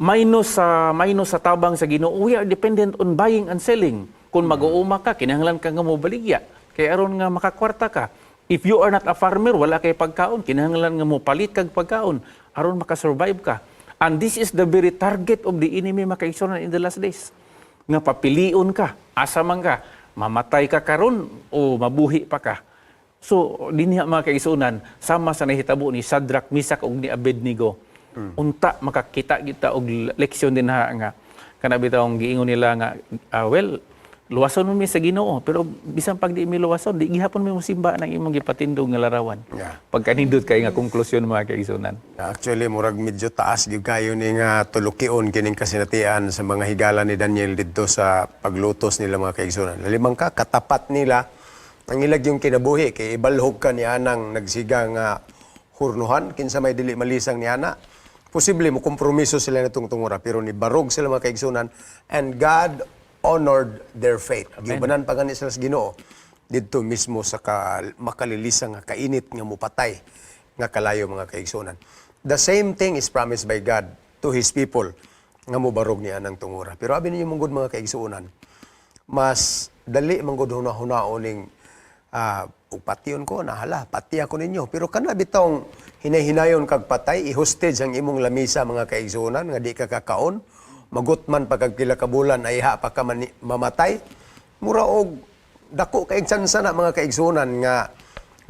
Minus sa tabang sa Ginoo, we are dependent on buying and selling. Kung mag-uuma ka, kinahanglan ka nga mobaligya kay aron nga makakwarta ka. If you are not a farmer, wala kay pagkaon, kinahanglan nga mo palit kag pagkaon aron makasurvive ka. And this is the very target of the enemy, makaigsuonan, in the last days. Nga papilion ka, asa man ka, mamatay ka karon o mabuhi pa ka. So, dinhi, mga kaigsuonan, sama sa nahitabo ni Shadrach, Meshach ug ni Abednego. Unta makakita kita og leksyon dinha nga kana bitawng giingon nila nga well, luwason mo mi sa Ginoo, pero bisan pag di mi luwason, di gihapon mi mosimba ng imong gipatindog nga larawan. Pagkanindot kay nga konklusyon, mga kaigsuonan. Actually, murag medyo taas gyud kayo ni nga tulukion kining kasinatian sa mga higala ni Daniel didto sa paglutos nila, mga kaigsuonan. Limang ka katapat nila ang ilag yung kinabuhi kay ibalhog ka ni anang nagsiga nga hurnuhan, kinsa may dili malisang ni ana. Posible mo kompromiso sila natong tungura, pero ni barog sila, mga kaigsuonan, and God honored their faith. Giubanan pa gani sila sa Ginoo didto mismo sa makalilisang nga kainit nga mupatay nga kalayo, mga kaigsuonan. The same thing is promised by God to His people nga mobarog niya ng tungura. Pero abi ninyo manggod, mga kaigsuonan, mas dali manggod huna-hunaon ning ug patyon ko nahala, pati ako ninyo. Pero kana bitawng hinay-hinayon kag patay, i-hostage ang imong lamisa, mga kaigsuonan, nga di ka kakaon, magutman pa kag pila ka bulan ay ha pa ka mamatay. Mura og dako kay tsansa na, mga kaigsuonan, nga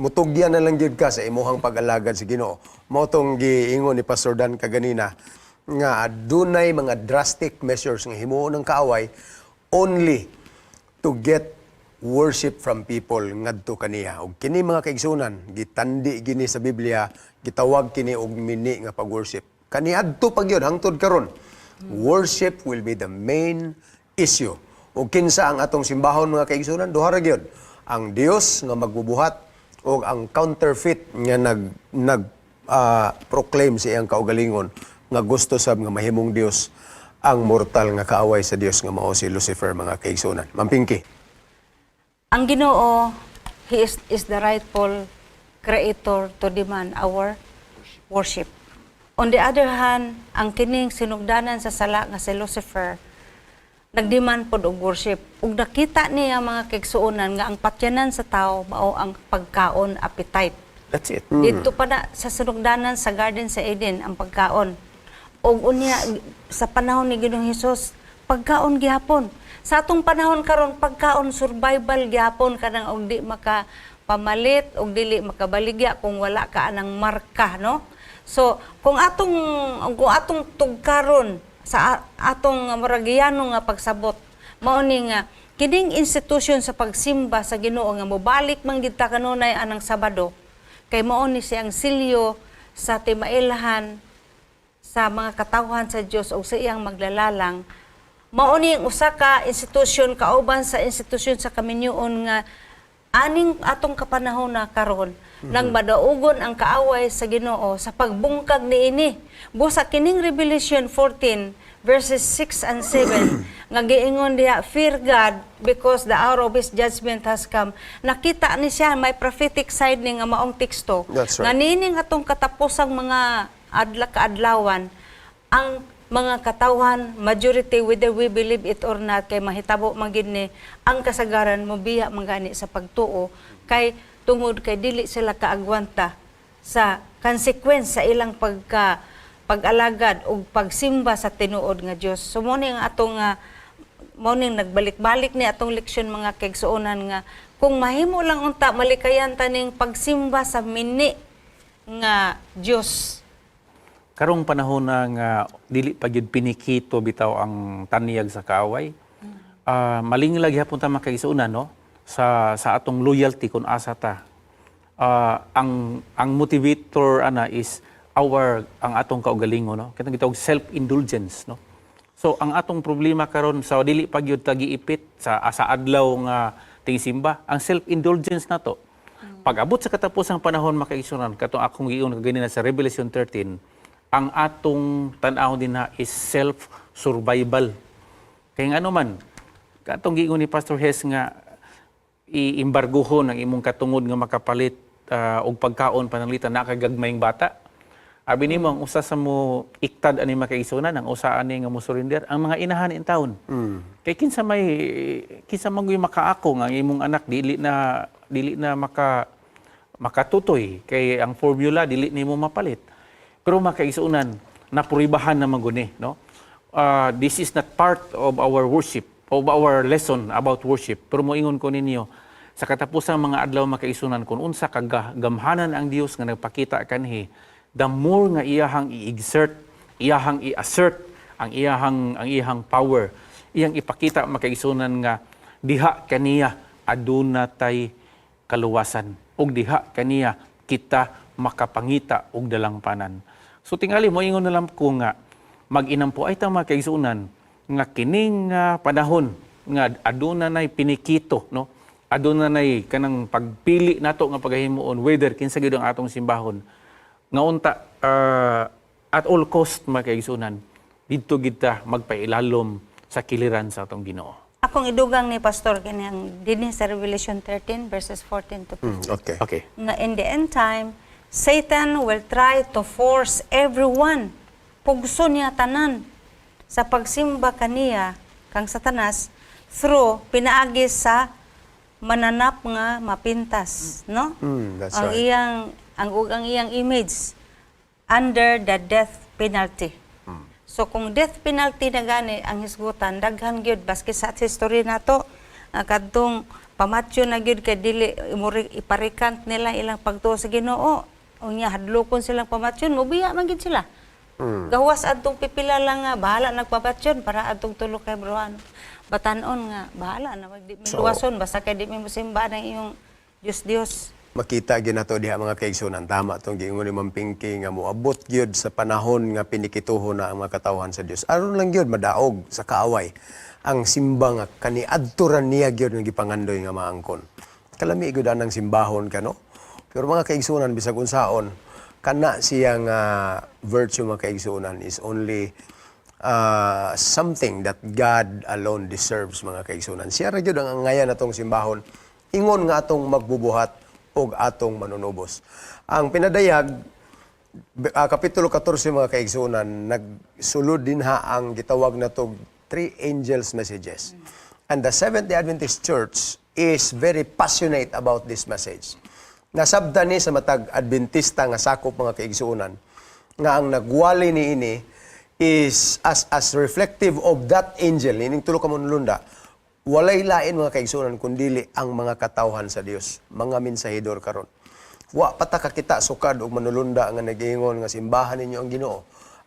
mutugyan na lang gyud ka sa imuhang pag-alagad sa Ginoo. Mao tong giingon ni Pastor Dan kaganina nga adunay mga drastic measures nga himuon ng kaaway only to get worship from people ngadto kaniya. Og kini, mga kaigsuonan, gitandi gini sa Biblia, gitawag kini og mini nga pag-worship. Kaniadto pa gyud hangtod karon. Worship will be the main issue. Og kinsa ang atong simbahon, mga kaigsuonan? Duha ra gyud. Ang Dios nga magbubuhat o ang counterfeit nga nag nag proclaim sa iyang kaugalingon nga gusto sab nga mahimong Dios. ang mortal nga kaaway sa Dios nga mao si Lucifer, mga kaigsuonan. Ma'am Pinky. Ang Ginoo, He is the rightful creator to demand our worship. On the other hand, ang kining sinugdanan sa sala nga si Lucifer, nagdemand pod og worship. Ug nakita niya, mga kaigsuonan, nga ang patyanan sa tao mao ang pagkaon, appetite. That's it. Dito pa na sa sinugdanan sa garden sa Eden ang pagkaon. Ug unya sa panahon ni Ginoong Hesus, pagkaon gihapon. Sa atong panahon karon, pagkaon, survival gihapon, kanang og di maka pamalit og dili makabaligya kung wala ka anang marka, no? So kung atong tugkaron sa atong muragiyano nga pagsabot, mao ni nga kining institusyon sa pagsimba sa Ginoo nga mobalik man gid ta kanunay anang Sabado kay mao ni siyang silyo sa timailhan sa mga katawhan sa Dios o sa iyang maglalalang. Mao ni ang usa ka institusyon kauban sa institusyon sa kaminyoon nga aning atong kapanahon na karon nang madaugon ang kaaway sa Ginoo sa pagbungkag niini. Busa kining Revelation 14 verses 6 and 7 nga giingon diha, "Fear God because the hour of His judgment has come." Nakita ni siya, may prophetic side ni nga maong teksto That's nga right. niining atong katapusang mga adla kaadlawan, ang mga katawhan, majority, whether we believe it or not, kay mahitabo man gid ni, ang kasagaran mobiya man gani sa pagtuo kay tungod kay dili sila kaagwanta sa consequence sa ilang pag-alagad ug pagsimba sa tinuod nga Dios. So mo ni ang atong mao ning nagbalik-balik ni atong leksyon, mga kaigsuonan, nga kung mahimo lang unta malikayan taning pagsimba sa mini nga Dios. Karong panahon na nga dili pa gyud pinikito bitaw ang tanyag sa kaaway. Malinglag gihapon ta, mga kaigsuonan, no, sa atong loyalty kung asa ta. Ang motivator ana is our ang atong kaugalingon, no. Katong gitawag self-indulgence, no. So ang atong problema karon sa dili pa gyud ta giipit sa adlaw nga tingsimba, ang self-indulgence nato. Pag abot sa katapusang panahon, mga kaigsuonan, katong akong giingon kaganina sa Revelation 13, ang atong tan-awon din na is self-survival. Kaya nga ano man, katong giingon ni Pastor Hess nga iimbarguhon ang imong katungod nga makapalit og pagkaon pananglitan na kagagmayng bata. Abi nimo ang usa sa mo iktad ani, mga kaigsuonan, ang usa ani nga mo surrender ang mga inahan in town. Kay kinsa man gyud makaako nga ang imong anak dili na makatutoy kay ang formula dili nimo mapalit. Pero, mga kaigsuonan, napuribahan na man guni, no? This is not part of our worship, of our lesson about worship. Pero moingon ko ninyo, sa katapusang mga adlaw, mga kaigsuonan, kung unsa kagamhanan ang Dios nga nagpakita kanhi, the more nga iyahang i-exert, iyahang i-assert ang iyahang power, iyang ipakita, mga kaigsuonan, nga diha kaniya aduna tay kaluwasan ug diha kaniya kita makapangita og dalangpanan. So tingali moingon na lang ko nga mag-inampo ay ta, mga kaigsuonan, nga kining panahon nga aduna nay pinikito, no, aduna nay kanang pagpili nato nga pagahimuon whether kinsa gyud ang atong simbahon, nga unta at all cost, mga kaigsuonan, didto gid ta magpailalom sa kiliran sa atong Ginoo. Akong idugang ni Pastor kini ang dinhi sa Revelation 13 verses 14 to 15. Nga in the end time, Satan will try to force everyone, pugso niya tanan sa pagsimba kaniya, kang Satanas, through pinaagi sa mananap nga mapintas, no? That's Ang right. iyang ang ug ang iyang image under the death penalty. So kung death penalty na gani ang hisgutan, daghan gyud baski sa history nato nga kadtong pamatyo na gyud kay dili ipa-recant nila ilang pagtuo sa Ginoo. Unya hadlokon silang pamatyon, mobiya man gyud sila. Gawas adtong pipila lang nga bahala nagpamatyon para adtong tulo kay bruhano. Batanon nga bahala na wag di mi luwason basta kay di mi mosimba ng iyong Dios Dios. Makita gyud nato diha, mga kaigsuonan, tama tong giingon ni Ma'am Pinky nga moabot gyud sa panahon nga pinikituho na ang mga katawhan sa Dios aron lang gyud madaog sa kaaway ang simba nga kaniadto ra niya gyud nga gipangandoy nga maangkon. Kalami gyud anang simbahon kano, pero, mga kaigsuonan, bisag unsaon kana siyang virtue, mga kaigsuonan, is only something that God alone deserves, mga kaigsunan. Siya ra gyud ang angayan atong simbahon ingon nga atong magbubuhat ug atong manunubos. Ang pinadayag Kapitulo 14, mga kaigsunan, nagsulod din ha ang gitawag na to three angels messages. And the Seventh-day Adventist Church is very passionate about this message. Nasabtan ni sa matag Adventista nga sakop, mga kaigsuonan, nga ang nagwali ni ini is as reflective of that angel ining tulo ka manulunda, walay lain, mga kaigsuonan, kundili ang mga katawhan sa Dios, mga mensahidor karon. Wa pa ta kakita sukad og manulunda nga nag-ingon nga simbahan ninyo ang Ginoo.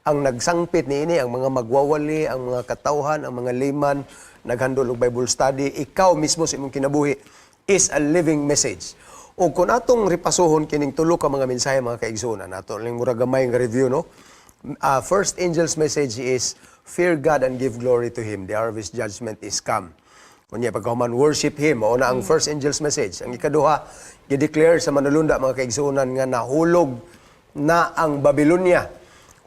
Ang nagsangpit niini ang mga magwawali, ang mga katawhan, ang mga layman naghandol og Bible study. Ikaw mismo sa imong kinabuhi is a living message. O kung atong ripasuhon kining tulo ka mga mensahe, mga kaigsuonan, ato ling mura gamay nga review, no? First angel's message is fear God and give glory to Him. The hour of His judgment is come. Unya pagkahuman, worship Him. Mao na ang first angel's message. Ang ikaduha, gideclare sa manulunda, mga kaigsuonan, nga nahulog na ang Babylonia.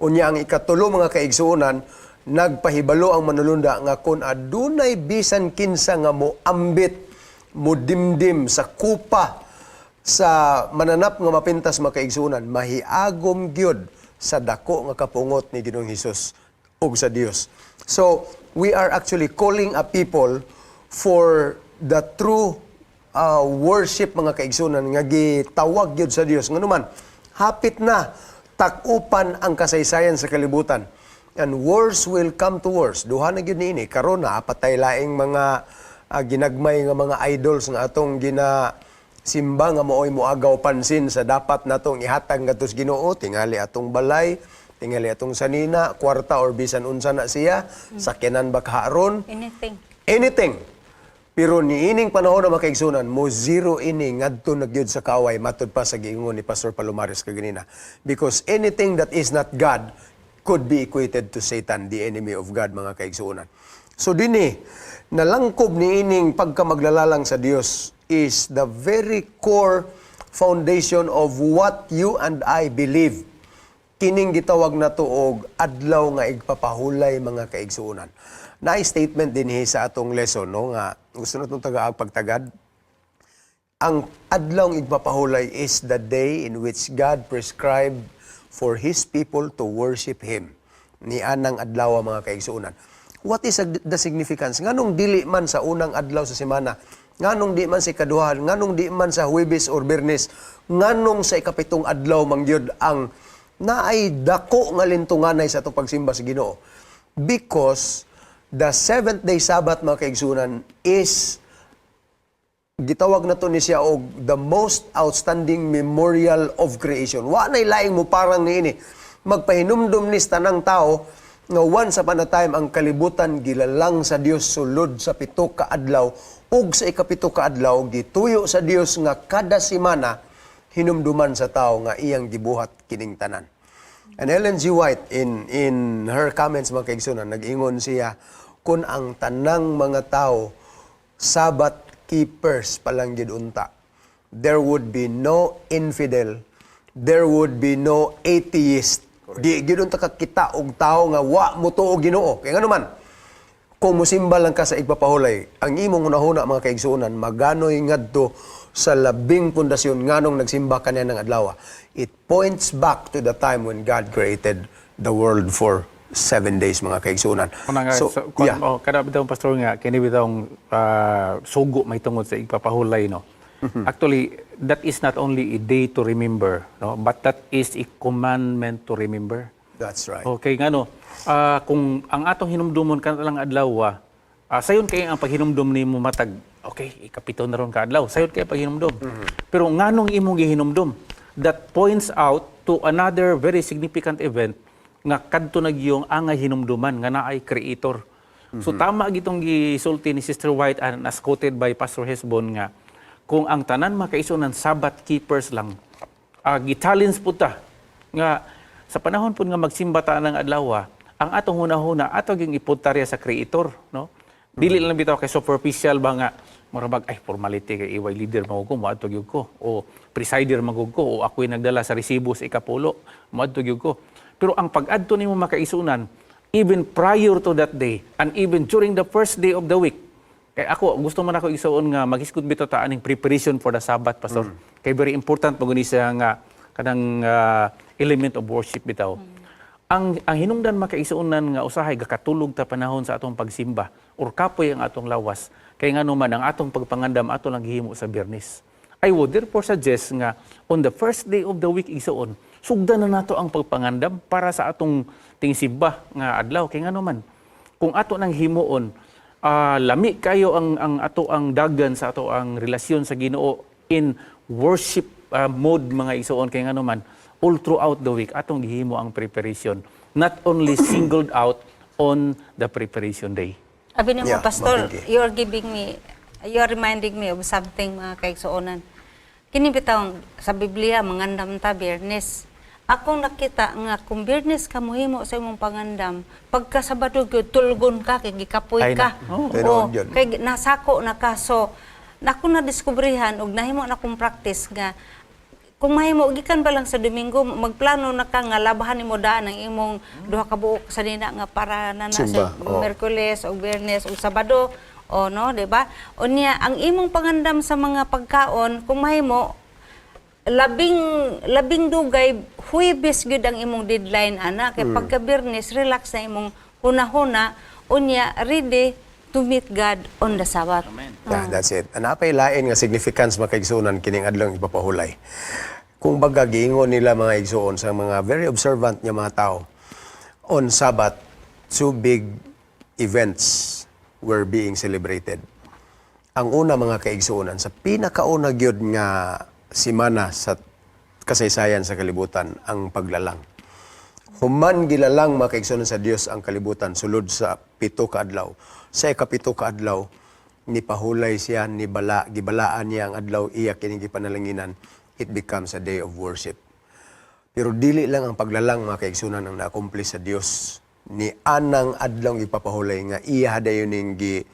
Unya ang ikatulo, mga kaigsuonan, nagpahibalo ang manulunda nga kung adunay bisan kinsa nga moambit, modimdim sa kupa sa mananap nga mapintas, mga kaigsuonan, mahiagom gyud sa dako nga kapungot ni Ginoong Hesus ug sa Dios. So, we are actually calling a people for the true worship, mga kaigsunan, nga gitawag gyud sa Dios. Nganuman, hapit na takupan ang kasaysayan sa kalibutan. And worse will come to worse. Duha na gyud niini karon na patay laing mga ginagmay nga mga idols nga atong gina simba nga mooy moagaw pansin sa dapat natong ihatag ngadto sa Ginoo, tingali atong balay, tingali atong sanina, kwarta or bisan unsa na siya, sakyanan ba karon. Anything. Anything. Pero niining panahon na, makaigsunan, mo zero ini ngadto na gyud sa kaaway matud pa sa giingon ni Pastor Palomares kaganina. Because anything that is not God could be equated to Satan, the enemy of God, mga kaigsuonan. So dinhi, nalangkob niining pagkamaglalalang sa Dios is the very core foundation of what you and I believe. Kining gitawag na og adlaw nga igpapahulay, mga kaigsuonan. Na statement dinhi sa atong lesson, no, nga gusto natong tagaag pagtagad. Ang adlaw nga igpapahulay is the day in which God prescribed for His people to worship Him. Ni anang adlaw, mga kaigsuonan. What is the significance? Nganong dili man sa unang adlaw sa semana? Nganong di man sa ikaduha? Nganong di man sa Huwebes or Biyernes? Nganong sa ikapitong adlaw mangyud ang naay dako nga lintunganay sa atong pagsimba sa Ginoo? Because the seventh day Sabbath, mga kaigsunan, is gitawag na to ni siya og the most outstanding memorial of creation. Wa nay laing mo parang niini. Magpahinumdum ni sa tanang tao nga once upon a time ang kalibutan gilalang sa Dios sulod sa 7 ka adlaw ug sa ikapito ka adlaw gituyo sa Dios nga kada semana hinumduman sa tao nga iyang gibuhat kining tanan. And Ellen G. White, in her comments, mga kaigsunan, nag-ingon siya kung ang tanang mga tao Sabbath keepers palang gid unta, there would be no infidel, there would be no atheist. Di gid unta kakita og tao nga wa mo tuo Ginoo. Kay ngano man, kung musimba lang ka sa igpapahulay, ang imong hunahuna, mga kaigsuonan, maganoy ngadto sa labing pundasyon nganong nagsimba ka niya ng adlaw. It points back to the time when God created the world for 7 days, mga kaigsuonan. Una nga, So, so, yeah. oh, kada bitaw, Pastor, nga kini bitawng sugo may tungod sa igpapahulay, no. Actually, that is not only a day to remember, no, but that is a commandment to remember. That's right. Okay, ngano, kung ang atong hinumdumon kanang lang adlaw, sayon kay ang paghinumdum nimo matag okay, ikapito na ron ka adlaw. Sayon kay paghinumdum. Pero nganong imong gihinumdum? That points out to another very significant event nga kadto na giyong angay hinumduman nga naay creator. So tama gitong gisulti ni Sister White and as quoted by Pastor Hesbon nga kung ang tanan makaigsuonan Sabbath keepers lang, gi-challenge pud ta nga sa panahon pud nga magsimba ta ng adlaw, ang atong hunahuna ato gyung ipuntarya sa creator, no? Dili lang bitaw kay superficial ba nga murag ay formality kay iway leader man ko, moadto gyud ko, o presider man ko, o ako'y nagdala sa resibo sa ikapulo, moadto gyud ko. Pero ang pag-adto nimo, makaigsuonan, Even prior to that day and even during the first day of the week. Kay ako, gusto man ako, igsoon, nga maghisgot bitaw ta aning preparation for the Sabbath, Pastor. Kay very important pag siya nga kanang element of worship bitaw. Ang hinungdan, mga kaigsuonan, nga usahay gakatulog ta panahon sa atong pagsimba or kapoy ang atong lawas kay ngano man ang atong pagpangandam ato lang gihimo sa Biyernes. I would therefore suggest nga on the first day of the week, igsoon, sugdan na nato ang pagpangandam para sa atong tingsimba nga adlaw kay ngano man kung ato nang himuon, lami kayo ang ato ang dagan sa ato ang relasyon sa Ginoo in worship mode, mga igsoon, kay ngano man all throughout the week atong gihimo ang preparation, not only singled out on the preparation day. Abi nimo, Pastor, mabigi. you're reminding me of something, mga kaigsuonan. Kini bitaw sa Biblia, mangandam ta Biyernes. Akong nakita nga kung Biyernes ka mohimo sa imong pangandam, pagka Sabado gyud tulgon ka kay gikapoy Ay ka. na. Oh. Tinuod yun. Kay nasako na ka. So, nako na diskubrihan og nahimo na akong practice nga kung mahimo gikan ba lang sa Domingo, magplano na ka nga labahan nimo daan ang imong duha ka buok sa nina nga para na na Simba, sa oo. Miyerkules o Biyernes o Sabado o no, di ba? Unya ang imong pangandam sa mga pagkaon, kung mahimo labing labing dugay Huwebes gyud ang imong deadline ana, kay pagka Biyernes relax na imong huna-huna, unya ready to meet God on the Sabbath. Yeah, that's it. Napay lain nga significance, mga kaigsuonan, kining adlaw ipapahulay. Kung baga giingon nila, mga igsuon, sa mga very observant nga mga tao, on Sabbath, two big events were being celebrated. Ang una, mga kaigsuonan, sa pinakauna gyud nga simana sa kasaysayan sa kalibutan, ang paglalang. Human gilalang, mga kaigsuonan, sa Dios ang kalibutan sulod sa 7 ka adlaw. Sa 7 ka adlaw, nipahulay siya, nibala, gibalaan niya ang adlaw iya kining gipanalanginan. It becomes a day of worship. Pero dili lang ang paglalang, mga kaigsunan, ang na-accomplish sa Dios ni anang adlaw ipapahulay nga iya dayon ning gi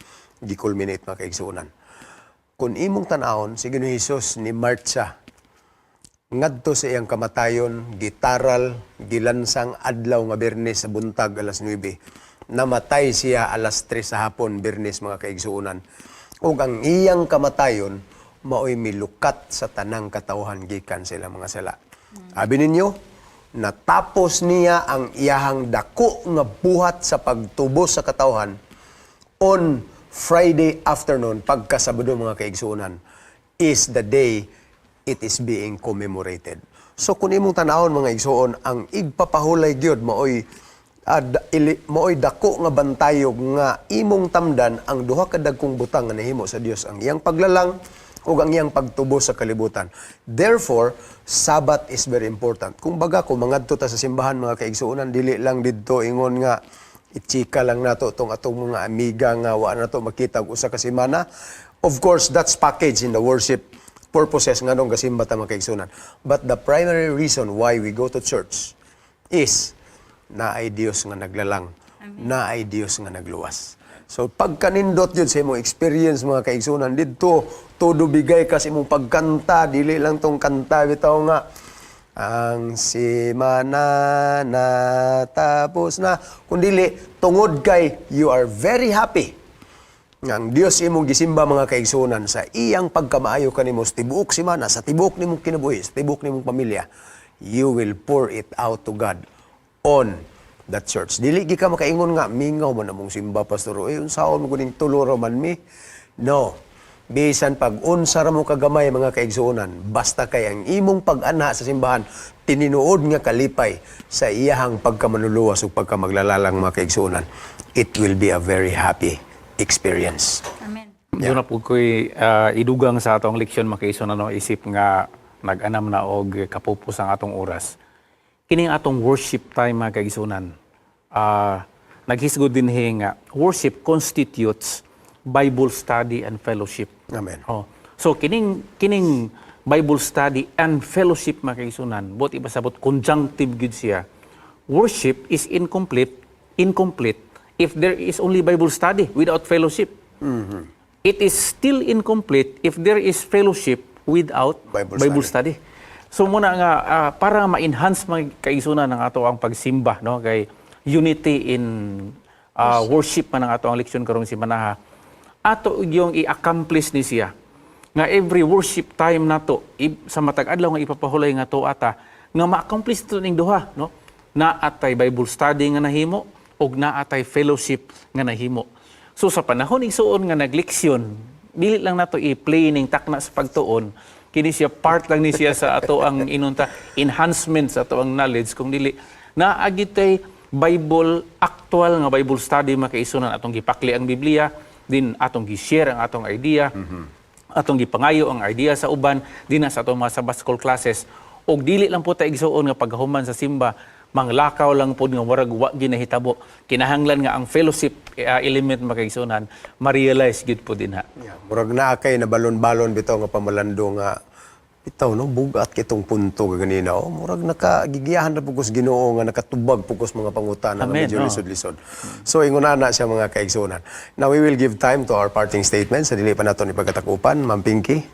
culminate, mga kaigsunan. Kung imong tan-awon, si Ginoong Hesus ni martsa ngadto sa iyang kamatayon, gitaral, gilansang adlaw nga Biyernes sa buntag alas 9. Namatay siya alas 3 sa hapon Biyernes, mga kaigsuonan. Ug ang iyang kamatayon maoy milukat sa tanang katawhan gikan sa ilang mga sala. Abi ninyo, natapos niya ang iyahang dako nga buhat sa pagtubos sa katawhan on Friday afternoon, pagka Sabado, mga kaigsuonan, is the day it is being commemorated. So kung imong tanawon, mga igsuon, ang igpapahulay gyud maoy maoy dako nga bantayog nga imong tamdan ang duha ka dagkong butang nga nahimo sa Dios, ang iyang paglalang ug ang iyang pagtubos sa kalibutan. Therefore, Sabbath is very important. Kung baga, kung mangadto ta sa simbahan, mga kaigsuonan, dili lang didto ingon nga itsika lang nato tong atong mga amiga nga wa nato makita og usa ka semana. Of course, that's package in the worship purposes nga nganong gasimba ta, mga kaigsuonan. But the primary reason why we go to church is naay Dios nga naglalang, naay Dios nga nagluwas. So pagkanindot yun sa imong experience, mga kaigsunan, didto todo bigay ka sa imong pagkanta, dili lang tong kanta bitaw nga ang simana na tapos na, kundili tungod kay you are very happy nga ang Dios imong gisimba, mga kaigsunan, sa iyang pagkamaayo kanimo sa tibuok semana, sa tibuok nimong kinabuhi, sa tibuok nimong pamilya, you will pour it out to God on that church. Dili gi ka makaingon nga mingaw man among simba, Pastor, eh unsaon mo kuning tulo ra man mi. No, bisan pag unsa ra mo kagamay, mga kaigsuonan, basta kay ang imong pag-anha sa simbahan tinuod nga kalipay sa iyahang pagkamanuluwas ug pagkamaglalalang, mga kaigsuonan, it will be a very happy experience. Amen. Yeah. Doon na po ko'y idugang sa atong leksyon, mga kaigsuonan, no, isip nga nag-anam na og kapupos ang atong oras. Kining atong worship time, mga kaigsuonan. Naghisgod din nga worship constitutes Bible study and fellowship. Amen. Oh. So kining kining Bible study and fellowship, mga kaigsuonan, buot ipasabot conjunctive gyud siya. Worship is incomplete incomplete if there is only Bible study without fellowship. It is still incomplete if there is fellowship without Bible Bible study. So muna nga para ma-enhance, mga kaigsuonan, ang ato ang pagsimba, no, kay Unity in worship man ang ato ang leksyon karong simanaha. Ato yung i-accomplish ni siya nga every worship time nato sa matag adlaw nga ipapahulay nga to ata nga ma-accomplish to ning duha, no, naa tay Bible study nga nahimo ug naa tay fellowship nga nahimo. So sa panahon, igsuon, nga nagleksyon, dili lang nato i-play ning takna sa pagtuon. Kini siya part lang ni siya sa ato ang inunta enhancement sa ato ang knowledge. Kung dili naa gitay Bible, actual nga Bible study, makaisunan, atong gipakli ang Biblia din, atong gi-share ang atong idea, atong gipangayo ang idea sa uban dinha sa atong mga Sabbath school classes. Og dili lang po ta, igsuon, nga paghuman sa simba manglakaw lang pod nga warag wa ginahitabo. Kinahanglan nga ang fellowship element, makaigsuonan, ma-realize gyud po dinha. Yeah, murag naa kay na balon-balon bitaw nga pamalando nga bitaw, no, bugat kitong punto ganina, oh, murag nakagigiyahan na pugos Ginoo nga nakatubag pugos mga pangutana nga Amen, medyo oh. lisod-lisod. So ingon na siya, mga kaigsuonan. Now we will give time to our parting statements sa dili pa nato ni pagkatakupan, Ma'am Pinky.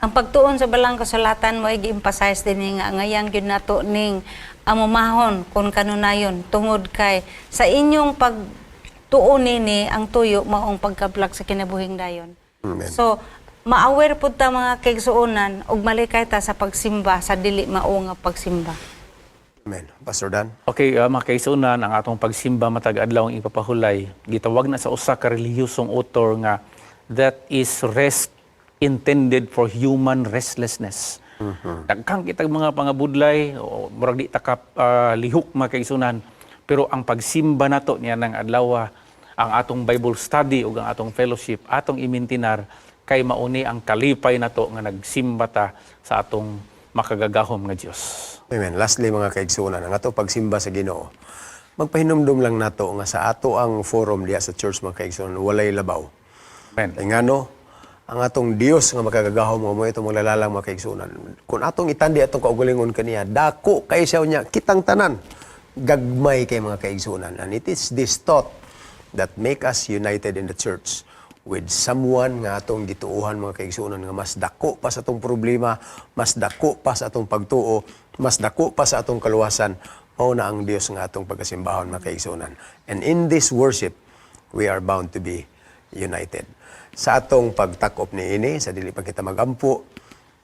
Ang pagtuon sa balang kasulatan mo ay gi-emphasize din nga ngayang gyud nato ning amumahon kung kanunayon tungod kay sa inyong pagtuon nini ang tuyo maong pagkablag sa kinabuhing dayon. Amen. So ma-aware pud ta, mga kaigsuonan, ug malikay ta sa pagsimba sa dili mao nga pagsimba. Amen. Pastor Dan. Okay, mga kaigsuonan, ang atong pagsimba matag adlaw ang ipapahulay. Gitawag na sa usa ka relihiyosong author nga that is rest intended for human restlessness. Daghan kitag mga pangabudlay o murag di ta ka lihok, mga kaigsuonan, pero ang pagsimba nato niya ng adlaw, ang atong Bible study ug ang atong fellowship atong imintinar kay mauni ang kalipay nato nga nagsimba ta sa atong makagagahom nga Dios. Amen. Lastly, mga kaigsuonan, ang ato pagsimba sa Ginoo. Magpahinumdum lang nato nga sa ato ang forum diya sa church, mga kaigsuonan, walay labaw. Amen. Kay ngano, ang atong Dios nga makagagahom nga mo itong maglalalang, mga kaigsuonan. Kung atong itandi atong kaugalingon kaniya, dako kay siya niya kitang tanan. Gagmay kay, mga kaigsuonan. And it is this thought that make us united in the church with someone nga atong gituohan, mga kaigsuonan, nga mas dako pa sa atong problema, mas dako pa sa atong pagtuo, mas dako pa sa atong kaluwasan, mao na ang Dios nga atong pagkasimbahon, mga kaigsuonan. And in this worship, we are bound to be united. Sa atong pagtakop ni ini, sa dili pa kita magampo,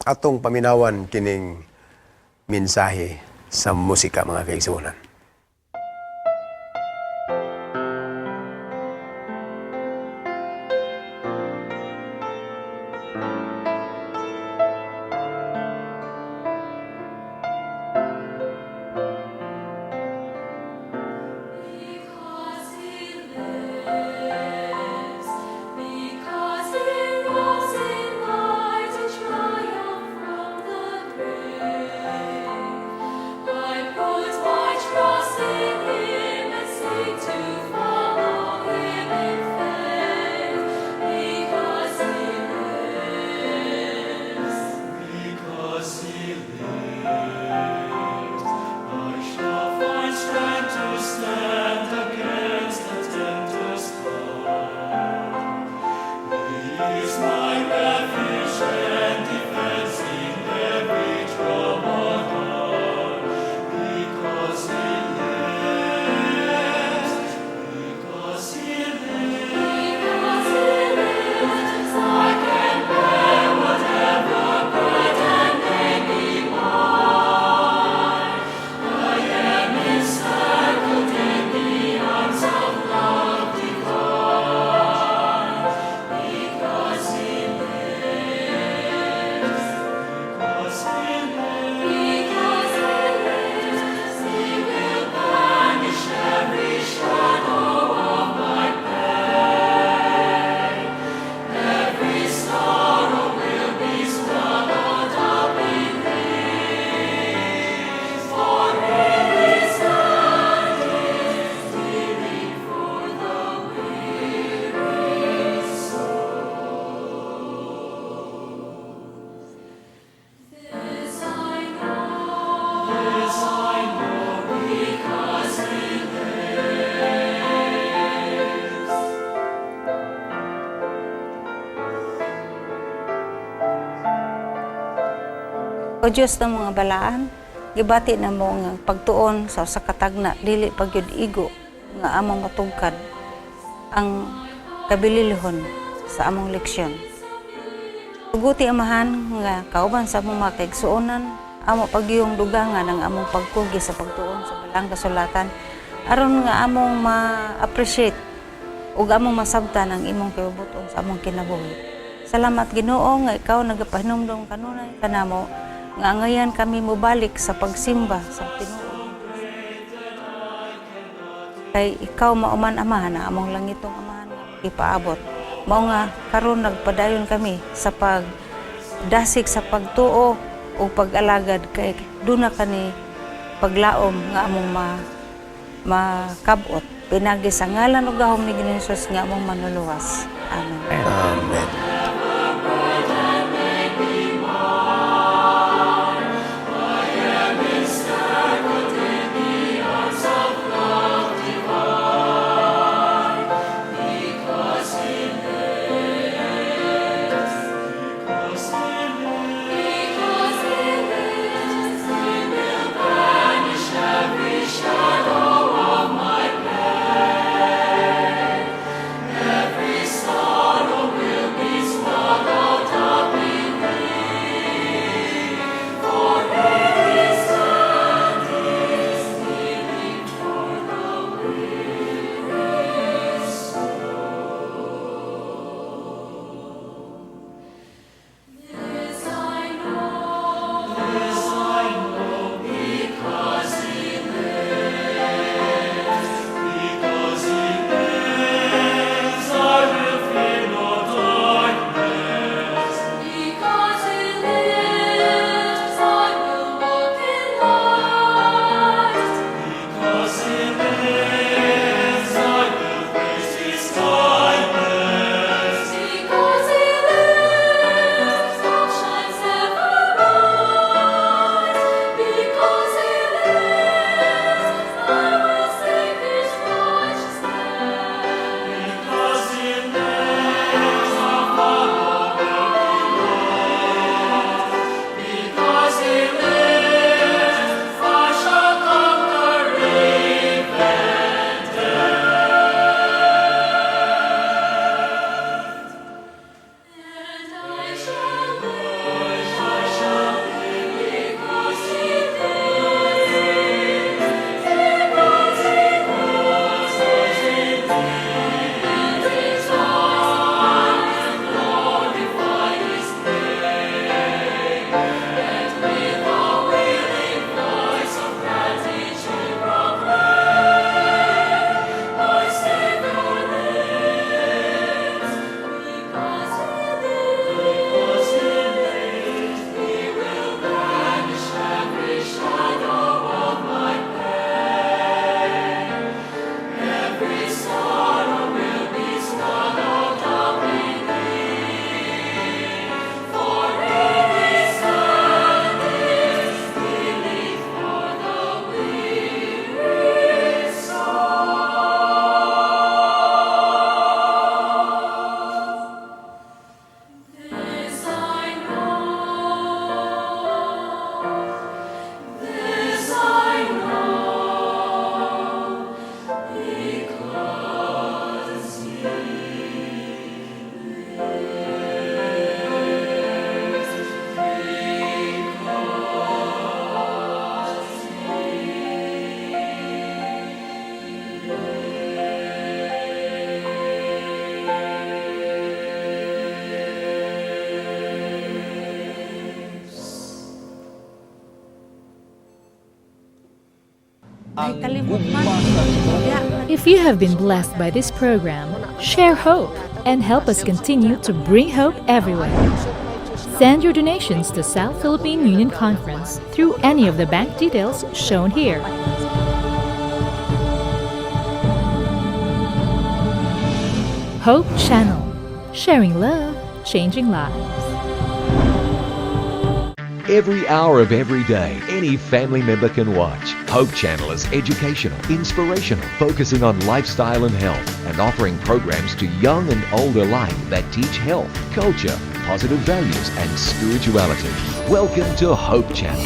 atong paminawan kining mensahe sa musika, mga kaigsuonan. Because he lives, because he rose in mighty triumph from the grave, I put my trust in him and seek to follow him in faith, because he lives. Because he lives, I shall find strength to stand against the tempter's power. He is my refuge and defense in every troubled hour. Because he lives, because he lives. Because he lives, I can bear whatever burden may be mine. I am encircled in the arms of love divine. Because he lives, Because he lives. because he lives, he will banish every shadow of my pain. Every sorrow will be swallowed up in His. For in His hand is healing for the weary soul. This I know. This I know. Because he lives. O Diyos ng mga balaan, gibati namo nga pagtuon sa usa ka tagna dili pa gyud igo. nga among matugkad ang kabililhon sa among leksyon. Tuguti, Amahan, nga kauban sa among mga kaigsuonan, amo pagyung dugangan ang among pagkugi sa pagtuon sa Balaang Kasulatan aron nga among ma-appreciate ug among masabtan ang imong kaibuton sa among kinabuhi. Salamat, Ginoo, nga ikaw nagapahinumdom kanunay kanamo nga angayan kami mobalik sa pagsimba sa tinuod. Kay ikaw mao man, Amahan, ang among langitong Amahan nga ipaabot. Mao nga karon nagpadayon kami sa pagdasig sa pagtuo o pag-alagad kay duna kani paglaom nga among makabot pinagi sa ngalan ug gahom ni Ginoong Hesus nga among manluluwas. Amen. Amen. Because he lives, he will banish every shadow of my pain. Every sorrow will be swallowed up in thee. For in his hand is healing for the weary soul. This I know. This I know because he lives. Because he lives, I will fear no darkness. Because he lives, I will walk in light. Because he lives, I will praise his kindness. Because he lives, love shines ever bright. Because he lives, I will sing his righteousness. Because he lives, I'll follow where he goes. Because he lives, I shall conquer even death. And I shall live, I shall live because he lives, because he lives, and rejoice and glorify his name, and with a willing voice of gratitude proclaim, my Savior lives, because he lives. Because he lives, He will banish every shadow of my pain. Every sorrow will be swallowed up in thee. For in his hand is healing for the weary soul. This I know, this I know, because he lives, because Ay, kalimot man. If you have been blessed by this program, share hope and help us continue to bring hope everywhere. Send your donations to South Philippine Union Conference through any of the bank details shown here. Hope Channel, sharing love, changing lives. Every hour of every day, any family member can watch. Hope Channel is educational, inspirational, focusing on lifestyle and health, and offering programs to young and old alike that teach health, culture, positive values, and spirituality. Welcome to Hope Channel.